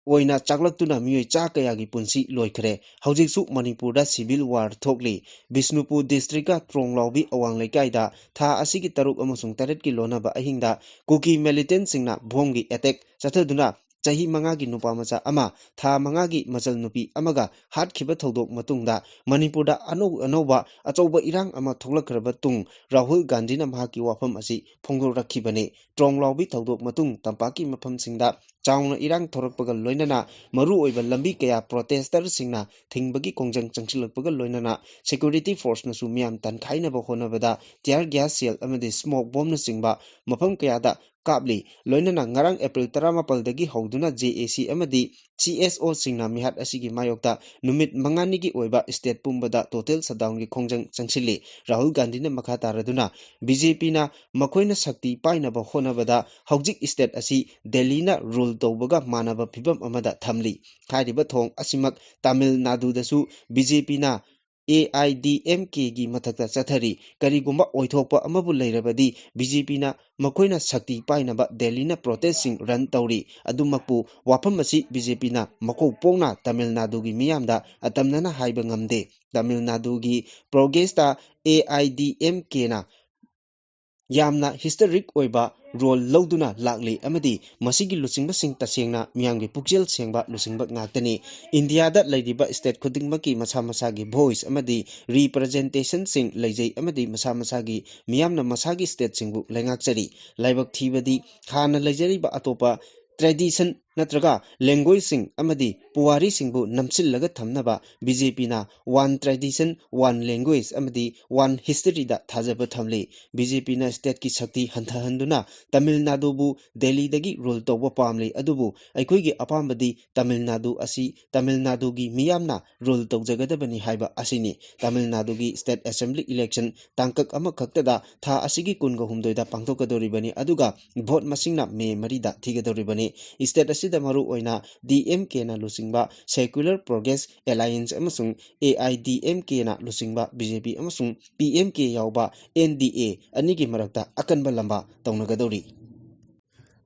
ꯑꯣꯏꯅ ꯆꯥꯛꯂꯛꯇꯨꯅ ꯃꯤꯑꯣꯏ ꯆꯥ ꯀꯌꯥꯒꯤ ꯄꯨꯟꯁꯤ ꯂꯣꯏꯈ꯭ꯔꯦ꯫ ꯍꯧꯖꯤꯛꯁꯨ ꯃꯅꯤꯄꯨꯔꯗ civil war ꯊꯣꯛꯂꯤ꯫ ꯕꯤꯁꯅꯨꯄꯨꯔ districtꯀ ꯇ꯭ꯔꯣꯡꯂꯥꯎꯕꯤ ꯑꯋꯥꯡ ꯂꯩꯀꯥꯏꯗ ꯊꯥ ꯑꯁꯤꯒꯤ ꯇꯔꯨꯛ ꯑꯃꯁꯨꯡ ꯇꯔꯦꯠꯀꯤ ꯂꯣꯟꯅꯕ ꯑꯍꯤꯡꯗ ꯀꯨꯀꯤ militantꯁꯤꯡꯅ ꯕꯣꯝꯒꯤ attack ꯆꯠꯊꯗꯨꯅ ꯆꯍꯤ ꯃꯉꯥꯒꯤ ꯅꯨꯄꯥ ꯃꯆꯥ ꯑꯃ, ꯊꯥ ꯃꯉꯥꯒꯤ ꯃꯆꯜ ꯅꯨꯄꯤ ꯑꯃꯒ ꯍꯥꯠꯈꯤꯕ ꯊꯧꯗꯣꯛ ꯃꯇꯨꯡꯗ ꯃꯅꯤꯄꯨꯔꯗ ꯑꯅꯧ ꯑꯅꯧꯕ ꯑꯆꯧꯕ ꯏꯔꯥꯡ ꯑꯃ ꯊꯣꯛꯂꯛꯈ꯭ꯔꯕ ꯇꯨꯡ ꯔꯥꯍꯨꯜ ꯒꯥꯟꯙꯤꯅ ꯃꯍꯥꯛꯀꯤ ꯋꯥꯐꯝ ꯑꯁꯤ ꯐꯣꯡꯗꯣꯔꯛꯈꯤꯕꯅꯤ꯫ ꯇ꯭ꯔꯣꯡ ꯂꯥꯎꯕꯤ ꯊꯧꯗꯣꯛ ꯃꯇꯨꯡ ꯇꯝꯄꯥꯛꯀꯤ ꯃꯐꯝꯁꯤꯡꯗ ꯆꯥꯎꯅ ꯏꯔꯥꯡ ꯊꯣꯔꯛꯄꯒ ꯂꯣꯏꯅꯅ ꯃꯔꯨꯑꯣꯏꯕ ꯂꯝꯕꯤ ꯀꯌꯥ ꯄ꯭ꯔꯣꯇꯦꯁꯇꯔꯁꯤꯡꯅ ꯊꯤꯡꯕꯒꯤ ꯈꯣꯡꯖꯪ ꯆꯪꯁꯤꯜꯂꯛꯄꯒ ꯂꯣꯏꯅꯅ ꯁꯦꯀ꯭ꯌꯨꯔꯤꯇꯤ ꯐꯣꯔꯁꯅꯁꯨ ꯃꯤꯌꯥꯝ ꯇꯥꯟꯈꯥꯏꯅꯕ ꯍꯣꯠꯅꯕꯗ ꯇꯤꯌꯥꯔ ꯒ꯭ꯌꯥꯁ ꯁꯦꯜ ꯑꯃꯗꯤ ꯁ꯭ꯃꯣꯛ ꯕꯣꯝꯅꯆꯤꯡꯕ ꯃꯐꯝ ꯀꯌꯥꯗ ꯀꯥꯞꯂꯤ꯫ ꯂꯣꯏꯅꯅ ꯉꯔꯥꯡ ꯑꯦꯄ꯭ꯔꯤꯜ ꯇꯔꯥꯃꯥꯄꯜꯗꯒꯤ ꯍꯧꯗꯨꯅ ꯖꯦ ꯑꯦ ꯁꯤ ꯑꯃꯗꯤ ꯁꯤ ꯑꯦꯁ ꯑꯣꯁꯤꯡꯅ ꯃꯤꯍꯥꯠ ꯑꯁꯤꯒꯤ ꯃꯥꯌꯣꯛꯇ ꯅꯨꯃꯤꯠ ꯃꯉꯥꯅꯤꯒꯤ ꯑꯣꯏꯕ ꯁ꯭ꯇꯦꯠ ꯄꯨꯝꯕꯗ ꯇꯣꯇꯦꯜ ꯁꯠꯗꯥꯎꯟꯒꯤ ꯈꯣꯡꯖꯪ ꯆꯪꯁꯤꯜꯂꯤ꯫ ꯔꯥꯍꯨꯜ ꯒꯥꯟꯙꯤꯅ ꯃꯈꯥ ꯇꯥꯔꯗꯨꯅ ꯕꯤ ꯖꯦ ꯄꯤꯅ ꯃꯈꯣꯏꯅ ꯁꯛꯇꯤ ꯄꯥꯏꯅꯕ ꯍꯣꯠꯅꯕꯗ ꯍꯧꯖꯤꯛ ꯁ꯭ꯇꯦꯠ ꯑꯁꯤ ꯗꯦꯜꯂꯤꯅ ꯔꯨꯜ ꯇꯧꯕꯒ ꯃꯥꯟꯅꯕ ꯐꯤꯕꯝ ꯑꯃꯗ ꯊꯝꯂꯤ꯫ ꯍꯥꯏꯔꯤꯕ ꯊꯧꯑꯣꯡ ꯑꯁꯤꯃꯛ ꯇꯥꯃꯤꯜ ꯅꯥꯗꯨꯗꯁꯨ ꯕꯤ ꯖꯦ ꯄꯤꯅ ꯑꯦ ꯑꯥꯏ ꯗꯤ ꯑꯦꯝ ꯀꯦꯒꯤ ꯃꯊꯛꯇ ꯆꯠꯊꯔꯤ꯫ ꯀꯔꯤꯒꯨꯝꯕ ꯑꯣꯏꯊꯣꯛꯄ ꯑꯃꯕꯨ ꯂꯩꯔꯕꯗꯤ ꯕꯤ ꯖꯦ ꯄꯤꯅ ꯃꯈꯣꯏꯅ ꯁꯛꯇꯤ ꯄꯥꯏꯅꯕ ꯗꯦꯜꯂꯤꯅ ꯄ꯭ꯔꯣꯇꯦꯁꯁꯤꯡ ꯔꯟ ꯇꯧꯔꯤ꯫ ꯑꯗꯨꯃꯛꯄꯨ ꯋꯥꯐꯝ ꯑꯁꯤ ꯕꯤ ꯖꯦ ꯄꯤꯅ ꯃꯀꯣꯛ ꯄꯣꯛꯅ ꯇꯥꯃꯤꯜ ꯅꯥꯗꯨꯒꯤ ꯃꯤꯌꯥꯝꯗ ꯑꯇꯝꯅꯅ ꯍꯥꯏꯕ ꯉꯝꯗꯦ꯫ ꯇꯥꯃꯤꯜ ꯅꯥꯗꯨꯒꯤ ꯄ꯭ꯔꯣꯒ꯭ꯔꯦꯁꯇ ꯑꯦ ꯑꯥꯏ ꯗꯤ ꯑꯦꯝ ꯀꯦꯅ ꯌꯥꯝꯅ ꯍꯤꯁꯇꯣꯔꯤꯛ ꯑꯣꯏꯕ ꯔꯣꯜ ꯂꯧꯗꯨꯅ ꯂꯥꯛꯂꯤ ꯑꯃꯗꯤ ꯃꯁꯤꯒꯤ ꯂꯨꯆꯤꯡꯕꯁꯤꯡ ꯇꯁꯦꯡꯅ ꯃꯤꯌꯥꯝꯒꯤ ꯄꯨꯛꯆꯦꯜ ꯁꯦꯡꯕ ꯂꯨꯆꯤꯡꯕ ꯉꯥꯛꯇꯅꯤ꯫ ꯏꯟꯗꯤꯌꯥꯗ ꯂꯩꯔꯤꯕ ꯁ꯭ꯇꯦꯠ ꯈꯨꯗꯤꯡꯃꯛꯀꯤ ꯃꯁꯥ ꯃꯁꯥꯒꯤ ꯚꯣꯏꯁ ꯑꯃꯗꯤ ꯔꯤꯄ꯭ꯔꯖꯦꯟꯇꯦꯁꯟꯁꯤꯡ ꯂꯩꯖꯩ ꯑꯃꯗꯤ ꯃꯁꯥ ꯃꯁꯥꯒꯤ ꯃꯤꯌꯥꯝꯅ ꯃꯁꯥꯒꯤ ꯁ꯭ꯇꯦꯠꯁꯤꯡꯕꯨ ꯂꯩꯉꯥꯛꯆꯔꯤ꯫ ꯂꯥꯏꯕꯛ ꯊꯤꯕꯗꯤ ꯍꯥꯟꯅ ꯂꯩꯖꯔꯤꯕ ꯑꯇꯣꯞꯄ ꯇ꯭ꯔꯦꯗꯤꯁꯟ ꯅꯠꯇ꯭ꯔꯒ ꯂꯦꯡꯒ꯭ꯋꯦꯖꯁꯤꯡ ꯑꯃꯗꯤ ꯄꯨꯋꯥꯔꯤꯁꯤꯡꯕꯨ ꯅꯝꯁꯤꯜꯂꯒ ꯊꯝꯅꯕ ꯕꯤ ꯖꯦ ꯄꯤꯅ ꯋꯥꯟ ꯇ꯭ꯔꯦꯗꯤꯁꯟ, ꯋꯥꯟ ꯂꯦꯡꯒ꯭ꯋꯦꯖ ꯑꯃꯗꯤ ꯋꯥꯟ ꯍꯤꯁꯇꯔꯤꯗ ꯊꯥꯖꯕ ꯊꯝꯂꯤ꯫ ꯕꯤ ꯖꯦ ꯄꯤꯅ ꯁ꯭ꯇꯦꯠꯀꯤ ꯁꯛꯇꯤ ꯍꯟꯊꯍꯟꯗꯨꯅ ꯇꯥꯃꯤꯜ ꯅꯥꯗꯨꯕꯨ ꯗꯦꯜꯂꯤꯗꯒꯤ ꯔꯨꯜ ꯇꯧꯕ ꯄꯥꯝꯂꯤ, ꯑꯗꯨꯕꯨ ꯑꯩꯈꯣꯏꯒꯤ ꯑꯄꯥꯝꯕꯗꯤ ꯇꯥꯃꯤꯜ ꯅꯥꯗꯨ ꯑꯁꯤ ꯇꯥꯃꯤꯜ ꯅꯥꯗꯨꯒꯤ ꯃꯤꯌꯥꯝꯅ ꯔꯨꯜ ꯇꯧꯖꯒꯗꯕꯅꯤ ꯍꯥꯏꯕ ꯑꯁꯤꯅꯤ꯫ ꯇꯥꯃꯤꯜ ꯅꯥꯗꯨꯒꯤ ꯁ꯭ꯇꯦꯠ ꯑꯦꯁꯦꯝꯕ꯭ꯂꯤ ꯏꯂꯦꯛꯁꯟ ꯇꯥꯡꯀꯛ ꯑꯃꯈꯛꯇꯗ ꯊꯥ ꯑꯁꯤꯒꯤ ꯀꯨꯟꯒ ꯍꯨꯝꯗꯣꯏꯗ ꯄꯥꯡꯊꯣꯛꯀꯗꯧꯔꯤꯕꯅꯤ, ꯑꯗꯨꯒ ꯚꯣꯠ ꯃꯁꯤꯡꯅ ꯃꯦ ꯃꯔꯤꯗ ꯊꯤꯒꯗꯧꯔꯤꯕꯅꯤ꯫ ꯁ꯭ꯇꯦꯠ ꯑꯁꯤꯗ ꯃꯔꯨꯑꯣꯏꯅ ꯗꯤ ꯑꯦꯝ ꯀꯦꯅ ꯂꯨꯆꯤꯡꯕ ꯁꯦꯀ꯭ꯌꯨꯂꯔ ꯄ꯭ꯔꯣꯒ꯭ꯔꯦꯁ ꯑꯦꯂꯥꯏꯌꯦꯟꯁ ꯑꯃꯁꯨꯡ ꯑꯦ ꯑꯥꯏ ꯗꯤ ꯑꯦꯝ ꯀꯦꯅ ꯂꯨꯆꯤꯡꯕ ꯕꯤ ꯖꯦ ꯄꯤ ꯑꯃꯁꯨꯡ ꯄꯤ ꯑꯦꯝ ꯀꯦ ꯌꯥꯎꯕ ꯑꯦꯟ ꯗꯤ ꯑꯦ ꯑꯅꯤꯒꯤ ꯃꯔꯛꯇ ꯑꯀꯟꯕ ꯂꯝꯕꯥ ꯇꯧꯅꯒꯗꯧꯔꯤ꯫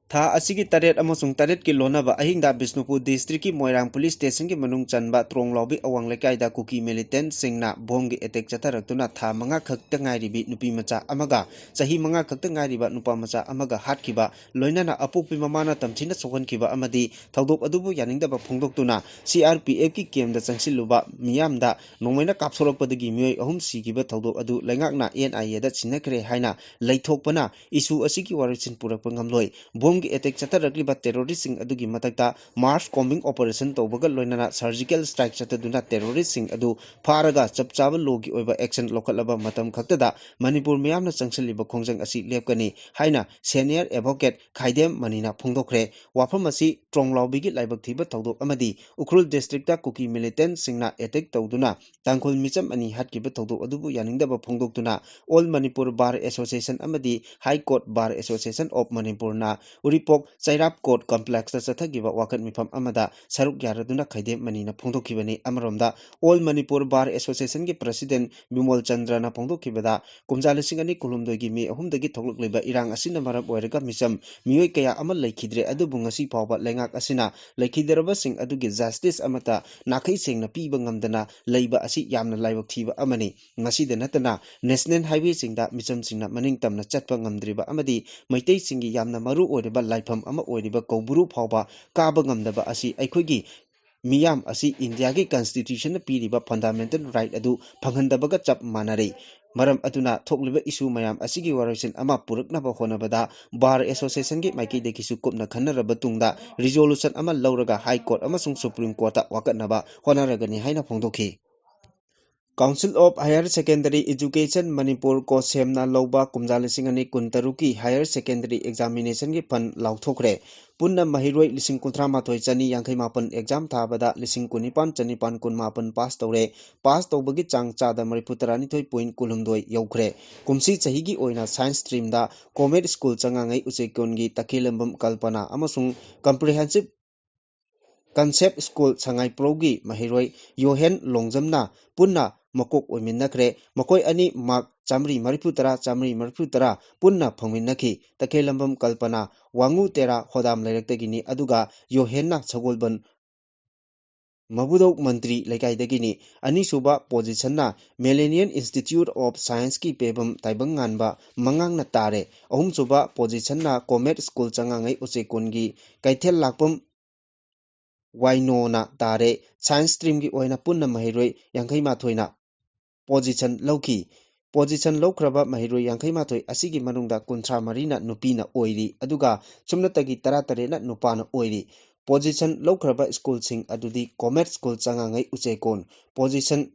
ꯊꯥ ꯑꯁꯤꯒꯤ ꯇꯔꯦꯠ ꯑꯃꯁꯨꯡ ꯇꯔꯦꯠꯀꯤ ꯂꯣꯟꯅꯕ ꯑꯍꯤꯡꯗ ꯕꯤꯁꯅꯨꯄꯨꯔ ꯗꯤꯁꯇ꯭ꯔꯤꯛꯀꯤ ꯃꯣꯏꯔꯥꯡ ꯄꯨꯂꯤꯁ ꯁ꯭ꯇꯦꯁꯟꯒꯤ ꯃꯅꯨꯡ ꯆꯟꯕ ꯇ꯭ꯔꯣꯡꯂꯥꯎꯕꯤ ꯑꯋꯥꯡ ꯂꯩꯀꯥꯏꯗ ꯀꯨꯀꯤ ꯃꯤꯂꯤꯇꯦꯟꯠꯁꯤꯡꯅ ꯕꯣꯝꯒꯤ ꯑꯦꯇꯦꯛ ꯆꯠꯊꯔꯛꯇꯨꯅ ꯊꯥ ꯃꯉꯥ ꯈꯛꯇ ꯉꯥꯏꯔꯤꯕꯤ ꯅꯨꯄꯤ ꯃꯆꯥ ꯑꯃꯒ ꯆꯍꯤ ꯃꯉꯥ ꯈꯛꯇ ꯉꯥꯏꯔꯤꯕ ꯅꯨꯄꯥ ꯃꯆꯥ ꯑꯃꯒ ꯍꯥꯠꯈꯤꯕ, ꯂꯣꯏꯅꯅ ꯑꯄꯣꯛꯄꯤ ꯃꯃꯥꯅ ꯇꯝꯊꯤꯅ ꯁꯣꯛꯍꯟꯈꯤꯕ ꯑꯃꯗꯤ ꯊꯧꯗꯣꯛ ꯑꯗꯨꯕꯨ ꯌꯥꯅꯤꯡꯗꯕ ꯐꯣꯡꯗꯣꯛꯇꯨꯅ ꯁꯤ ꯑꯥꯔ ꯄꯤ ꯑꯦꯐꯀꯤ ꯀꯦꯝꯞꯇ ꯆꯪꯁꯤꯜꯂꯨꯕ ꯃꯤꯌꯥꯝꯗ ꯅꯣꯡꯃꯩꯅ ꯀꯥꯞꯊꯣꯔꯛꯄꯗꯒꯤ ꯃꯤꯑꯣꯏ ꯑꯍꯨꯝ ꯁꯤꯈꯤꯕ ꯊꯧꯗꯣꯛ ꯑꯗꯨ ꯂꯩꯉꯥꯛꯅ ꯑꯦꯟ ꯑꯥꯏ ꯑꯦꯗ ꯁꯤꯟꯅꯈ꯭ꯔꯦ ꯍꯥꯏꯅ ꯂꯩꯊꯣꯛꯄꯅ ꯏꯁꯨ ꯑꯁꯤꯒꯤ ꯋꯥꯔꯣꯏꯁꯤꯟ ꯄꯨꯔꯛꯄ ꯉꯝꯂꯣꯏ꯫ ꯕꯣꯝꯒꯤ ꯑꯦꯇꯦꯛ ꯆꯠꯊꯔꯛꯂꯤꯕ ꯇꯦꯔꯣꯔꯤꯁ꯭ꯠꯁꯤꯡ ꯑꯗꯨꯒꯤ ꯃꯊꯛꯇ ꯃꯥꯁ ꯀꯣꯝꯕꯤꯡ ꯑꯣꯄꯔꯦꯁꯟ ꯇꯧꯕꯒ ꯂꯣꯏꯅꯅ ꯁꯔꯖꯤꯀꯦꯜ ꯁ꯭ꯇ꯭ꯔꯥꯏꯛ ꯆꯠꯊꯗꯨꯅ ꯇꯦꯔꯣꯔꯤꯁ꯭ꯠꯁꯤꯡ ꯑꯗꯨ ꯐꯥꯔꯒ ꯆꯞ ꯆꯥꯕ ꯂꯣꯒꯤ ꯑꯣꯏꯕ ꯑꯦꯛꯁꯟ ꯂꯧꯈꯠꯂꯕ ꯃꯇꯝ ꯈꯛꯇꯗ ꯃꯅꯤꯄꯨꯔ ꯃꯤꯌꯥꯝꯅ ꯆꯪꯁꯤꯜꯂꯤꯕ ꯈꯣꯡꯖꯪ ꯑꯁꯤ ꯂꯦꯞꯀꯅꯤ ꯍꯥꯏꯅ ꯁꯦꯅꯤꯌꯔ ꯑꯦꯗꯚꯣꯀꯦꯠ ꯈꯥꯏꯗꯦꯝ ꯃꯅꯤꯅ ꯐꯣꯡꯗꯣꯛꯈ꯭ꯔꯦ꯫ ꯋꯥꯐꯝ ꯑꯁꯤ ꯇ꯭ꯔꯣꯡꯂꯥꯎꯕꯤꯒꯤ ꯂꯥꯏꯕꯛ ꯊꯤꯕ ꯊꯧꯗꯣꯛ ꯑꯃꯗꯤ ꯎꯈ꯭ꯔꯨꯜ ꯗꯤꯁꯇ꯭ꯔꯤꯛꯇ ꯀꯨꯀꯤ ꯃꯤꯂꯤꯇꯦꯟꯠꯁꯤꯡꯅ ꯑꯦꯇꯦꯛ ꯇꯧꯗꯨꯅ ꯇꯥꯡꯈꯨꯜ ꯃꯤꯆꯝ ꯑꯅꯤ ꯍꯥꯠꯈꯤꯕ ꯊꯧꯗꯣꯛ ꯑꯗꯨꯕꯨ ꯌꯥꯅꯤꯡꯗꯕ ꯐꯣꯡꯗꯣꯛꯇꯨꯅ ꯑꯣꯜ ꯃꯅꯤꯄꯨꯔ ꯕꯥꯔ ꯑꯦꯁꯣꯁꯤꯌꯦꯁꯟ ꯑꯃꯗꯤ high court bar association of ꯃꯅꯤꯄꯨꯔꯅ ꯎꯔꯤꯄꯣꯛ ꯆꯩꯔꯥꯞ ꯀꯣꯔꯠ ꯀꯝꯄ꯭ꯂꯦꯛꯁꯇ ꯆꯠꯊꯈꯤꯕ ꯋꯥꯀꯠ ꯃꯤꯐꯝ ꯑꯃꯗ ꯁꯔꯨꯛ ꯌꯥꯔꯗꯨꯅ ꯈꯥꯏꯗꯦꯝ ꯃꯅꯤꯅ ꯐꯣꯡꯗꯣꯛꯈꯤꯕꯅꯤ꯫ ꯑꯃꯔꯣꯝꯗ all Manipur bar ꯑꯦꯁꯣꯁꯤꯌꯦꯁꯟꯒꯤ president Bimol ꯆꯟꯗ꯭ꯔꯅ ꯐꯣꯡꯗꯣꯛꯈꯤꯕꯗ, ꯀꯨꯝꯖꯥ ꯂꯤꯁꯤꯡ ꯑꯅꯤ ꯀꯨꯟꯍꯨꯝꯗꯣꯏꯒꯤ ꯃꯦ ꯑꯍꯨꯝꯗꯒꯤ ꯊꯣꯛꯂꯛꯂꯤꯕ ꯏꯔꯥꯡ ꯑꯁꯤꯅ ꯃꯔꯝ ꯑꯣꯏꯔꯒ ꯃꯤꯆꯝ ꯃꯤꯑꯣꯏ ꯀꯌꯥ ꯑꯃ ꯂꯩꯈꯤꯗ꯭ꯔꯦ, ꯑꯗꯨꯕꯨ ꯉꯁꯤ ꯐꯥꯎꯕ ꯂꯩꯉꯥꯛ ꯑꯁꯤꯅ ꯂꯩꯈꯤꯗ꯭ꯔꯕꯁꯤꯡ ꯑꯗꯨꯒꯤ ꯖꯁꯇꯤꯁ ꯑꯃꯠꯇ ꯅꯥꯈꯩ ꯁꯦꯡꯅ ꯄꯤꯕ ꯉꯝꯗꯅ ꯂꯩꯕ ꯑꯁꯤ ꯌꯥꯝꯅ ꯂꯥꯏꯕꯛ ꯊꯤꯕ ꯑꯃꯅꯤ꯫ ꯃꯁꯤꯗ ꯅꯠꯇꯅ ꯅꯦꯁꯅꯦꯜ ꯍꯥꯏꯋꯦꯁꯤꯡꯗ ꯃꯤꯆꯝꯁꯤꯡꯅ ꯃꯅꯤꯡ ꯇꯝꯅ ꯆꯠꯄ ꯉꯝꯗ꯭ꯔꯤꯕ ꯑꯃꯗꯤ ꯃꯩꯇꯩꯁꯤꯡꯒꯤ ꯌꯥꯝꯅ ꯃꯔꯨ ꯑꯣꯏꯔꯕ ꯂꯥꯏꯐꯝ ꯑꯃ ꯑꯣꯏꯔꯤꯕ ꯀꯧꯕ꯭ꯔꯨ ꯐꯥꯎꯕ ꯀꯥꯕ ꯉꯝꯗꯕ ꯑꯁꯤ ꯑꯩꯈꯣꯏꯒꯤ ꯃꯤꯌꯥꯝ ꯑꯁꯤ ꯏꯟꯗꯤꯌꯥꯒꯤ ꯀꯟꯁꯇꯤꯇ꯭ꯌꯨꯁꯟꯅ ꯄꯤꯔꯤꯕ ꯐꯟꯗꯥꯃꯦꯟꯇꯦꯜ ꯔꯥꯏꯠ ꯑꯗꯨ ꯐꯪꯍꯟꯗꯕꯒ ꯆꯞ ꯃꯥꯟꯅꯔꯦ꯫ ꯃꯔꯝ ꯑꯗꯨꯅ ꯊꯣꯛꯂꯤꯕ ꯏꯁꯨ ꯃꯌꯥꯝ ꯑꯁꯤꯒꯤ ꯋꯥꯔꯣꯏꯁꯤꯟ ꯑꯃ ꯄꯨꯔꯛꯅꯕ ꯍꯣꯠꯅꯕꯗ ꯕꯥꯔ ꯑꯦꯁꯣꯁꯤꯌꯦꯁꯟꯒꯤ ꯃꯥꯏꯀꯩꯗꯒꯤꯁꯨ ꯀꯨꯞꯅ ꯈꯟꯅꯔꯕ ꯇꯨꯡꯗ ꯔꯤꯖꯣꯂꯨꯁꯟ ꯑꯃ ꯂꯧꯔꯒ ꯍꯥꯏ ꯀꯣꯔꯠ ꯑꯃꯁꯨꯡ ꯁꯨꯄ꯭ꯔꯤꯝ ꯀꯣꯔꯠꯇ ꯋꯥꯀꯠꯅꯕ ꯍꯣꯠꯅꯔꯒꯅꯤ ꯍꯥꯏꯅ ꯐꯣꯡꯗꯣꯛꯈꯤ꯫ Council of Higher Secondary Education Manipur, ꯀꯣꯁꯦꯝꯅ ꯂꯧꯕ ꯀꯨꯝꯖꯥ ꯂꯤꯁꯤꯡ ꯑꯅꯤ ꯀꯨꯟꯇꯔꯨꯛꯀꯤ ꯍꯥꯌꯔ ꯁꯦꯀꯦꯟꯗꯔꯤ ꯑꯦꯛꯖꯥꯃꯤꯅꯦꯁꯟꯒꯤ ꯐꯟ ꯂꯥꯎꯊꯣꯛꯈ꯭ꯔꯦ꯫ ꯄꯨꯟꯅ ꯃꯍꯩꯔꯣꯏ ꯂꯤꯁꯤꯡ ꯀꯨꯟꯊ꯭ꯔꯥ ꯃꯥꯊꯣꯏ ꯆꯅꯤ ꯌꯥꯡꯈꯩ ꯃꯥꯄꯟ ꯑꯦꯛꯖꯥꯝ ꯊꯥꯕꯗ ꯂꯤꯁꯤꯡ ꯀꯨꯟꯅꯤꯄꯥꯟ ꯆꯅꯤꯄꯥꯟ ꯀꯨꯟꯃꯥꯄꯟ ꯄꯥꯁ ꯇꯧꯔꯦ꯫ ꯄꯥꯁ ꯇꯧꯕꯒꯤ ꯆꯥꯡ ꯆꯥꯗ ꯃꯔꯤꯐꯨ ꯇꯔꯥꯅꯤꯊꯣꯏ ꯄꯣꯏꯟ ꯀꯨꯟꯍꯨꯝꯗꯣꯏ ꯌꯧꯈ꯭ꯔꯦ꯫ ꯀꯨꯝꯁꯤ ꯆꯍꯤꯒꯤ ꯑꯣꯏꯅ ꯁꯥꯏꯟꯁ ꯁ꯭ꯇ꯭ꯔꯤꯝꯗ ꯀꯣꯃꯦꯠ ꯁ꯭ꯀꯨꯜ ꯆꯉꯥꯉꯩ ꯎꯆꯦꯛꯀꯣꯟꯒꯤ ꯇꯈꯦꯜꯂꯝꯕꯝ ꯀꯜꯄꯅꯥ ꯑꯃꯁꯨꯡ ꯀꯝꯄ꯭ꯔꯤꯍꯦꯟꯁꯤꯞ Concept School ꯁꯉꯥꯏꯄ꯭ꯔꯧꯒꯤ ꯃꯍꯩꯔꯣꯏ ꯌꯣꯍꯦꯟ ꯂꯣꯡꯖꯝꯅ ꯄꯨꯟꯅ ꯃꯀꯣꯛ ꯑꯣꯏꯃꯤꯟꯅꯈ꯭ꯔꯦ꯫ ꯃꯈꯣꯏ ꯑꯅꯤ ꯃꯥꯔꯛ ꯆꯥꯃꯔꯤ ꯃꯔꯤꯐꯨ ꯇꯔꯥ, ꯆꯥꯃꯔꯤ ꯃꯔꯤꯐꯨ ꯇꯔꯥ ꯄꯨꯟꯅ ꯐꯪꯃꯤꯟꯅꯈꯤ꯫ ꯇꯈꯦꯜꯂꯝꯕꯝ ꯀꯜꯄꯅꯥ ꯋꯥꯉꯨ ꯇꯦꯔꯥ ꯍꯣꯗꯥꯝ ꯂꯩꯔꯛꯇꯒꯤꯅꯤ, ꯑꯗꯨꯒ ꯌꯣꯍꯦꯟꯅ ꯁꯒꯣꯜꯕꯟ ꯃꯕꯨꯗꯧ ꯃꯟꯇ꯭ꯔꯤ ꯂꯩꯀꯥꯏꯗꯒꯤꯅꯤ꯫ ꯑꯅꯤꯁꯨꯕ ꯄꯣꯖꯤꯁꯟꯅ Millennium Institute of Scienceꯀꯤ ꯄꯦꯕꯝ ꯇꯥꯏꯕꯪꯉꯥꯟꯕ ꯃꯉꯥꯡꯅ ꯇꯥꯔꯦ꯫ ꯑꯍꯨꯝꯁꯨꯕ ꯄꯣꯖꯤꯁꯟꯅ ꯀꯣꯃꯦꯠ ꯁ꯭ꯀꯨꯜ ꯆꯉꯥꯉꯩ ꯎꯆꯦꯛꯀꯣꯟꯒꯤ ꯀꯩꯊꯦꯜ ꯂꯥꯛꯄꯝ ꯋꯥꯏꯅꯣꯅ ꯇꯥꯔꯦ꯫ ꯁꯥꯏꯟꯁ ꯁ꯭ꯇ꯭ꯔꯤꯝꯒꯤ ꯑꯣꯏꯅ ꯄꯨꯟꯅ ꯃꯍꯩꯔꯣꯏ ꯌꯥꯡꯈꯩ ꯃꯥꯊꯣꯏꯅ ꯄꯣꯖꯤꯁꯟ ꯂꯧꯈꯤ꯫ ꯄꯣꯖꯤꯁꯟ ꯂꯧꯈ꯭ꯔꯕ ꯃꯍꯩꯔꯣꯏ ꯌꯥꯡꯈꯩ ꯃꯥꯊꯣꯏ ꯑꯁꯤꯒꯤ ꯃꯅꯨꯡꯗ ꯀꯨꯟꯊ꯭ꯔꯥ ꯃꯔꯤꯅ ꯅꯨꯄꯤꯅ ꯑꯣꯏꯔꯤ, ꯑꯗꯨꯒ ꯁꯨꯞꯅꯇꯒꯤ ꯇꯔꯥ ꯇꯔꯦꯠꯅ ꯅꯨꯄꯥꯅ ꯑꯣꯏꯔꯤ꯫ ꯄꯣꯖꯤꯁꯟ ꯂꯧꯈ꯭ꯔꯕ ꯁ꯭ꯀꯨꯜꯁꯤꯡ ꯑꯗꯨꯗꯤ ꯀꯣꯃꯦꯠ ꯁ꯭ꯀꯨꯜ ꯆꯉꯥꯉꯩ ꯎꯆꯦꯛꯀꯣꯟ, ꯄꯣꯖꯤꯁꯟ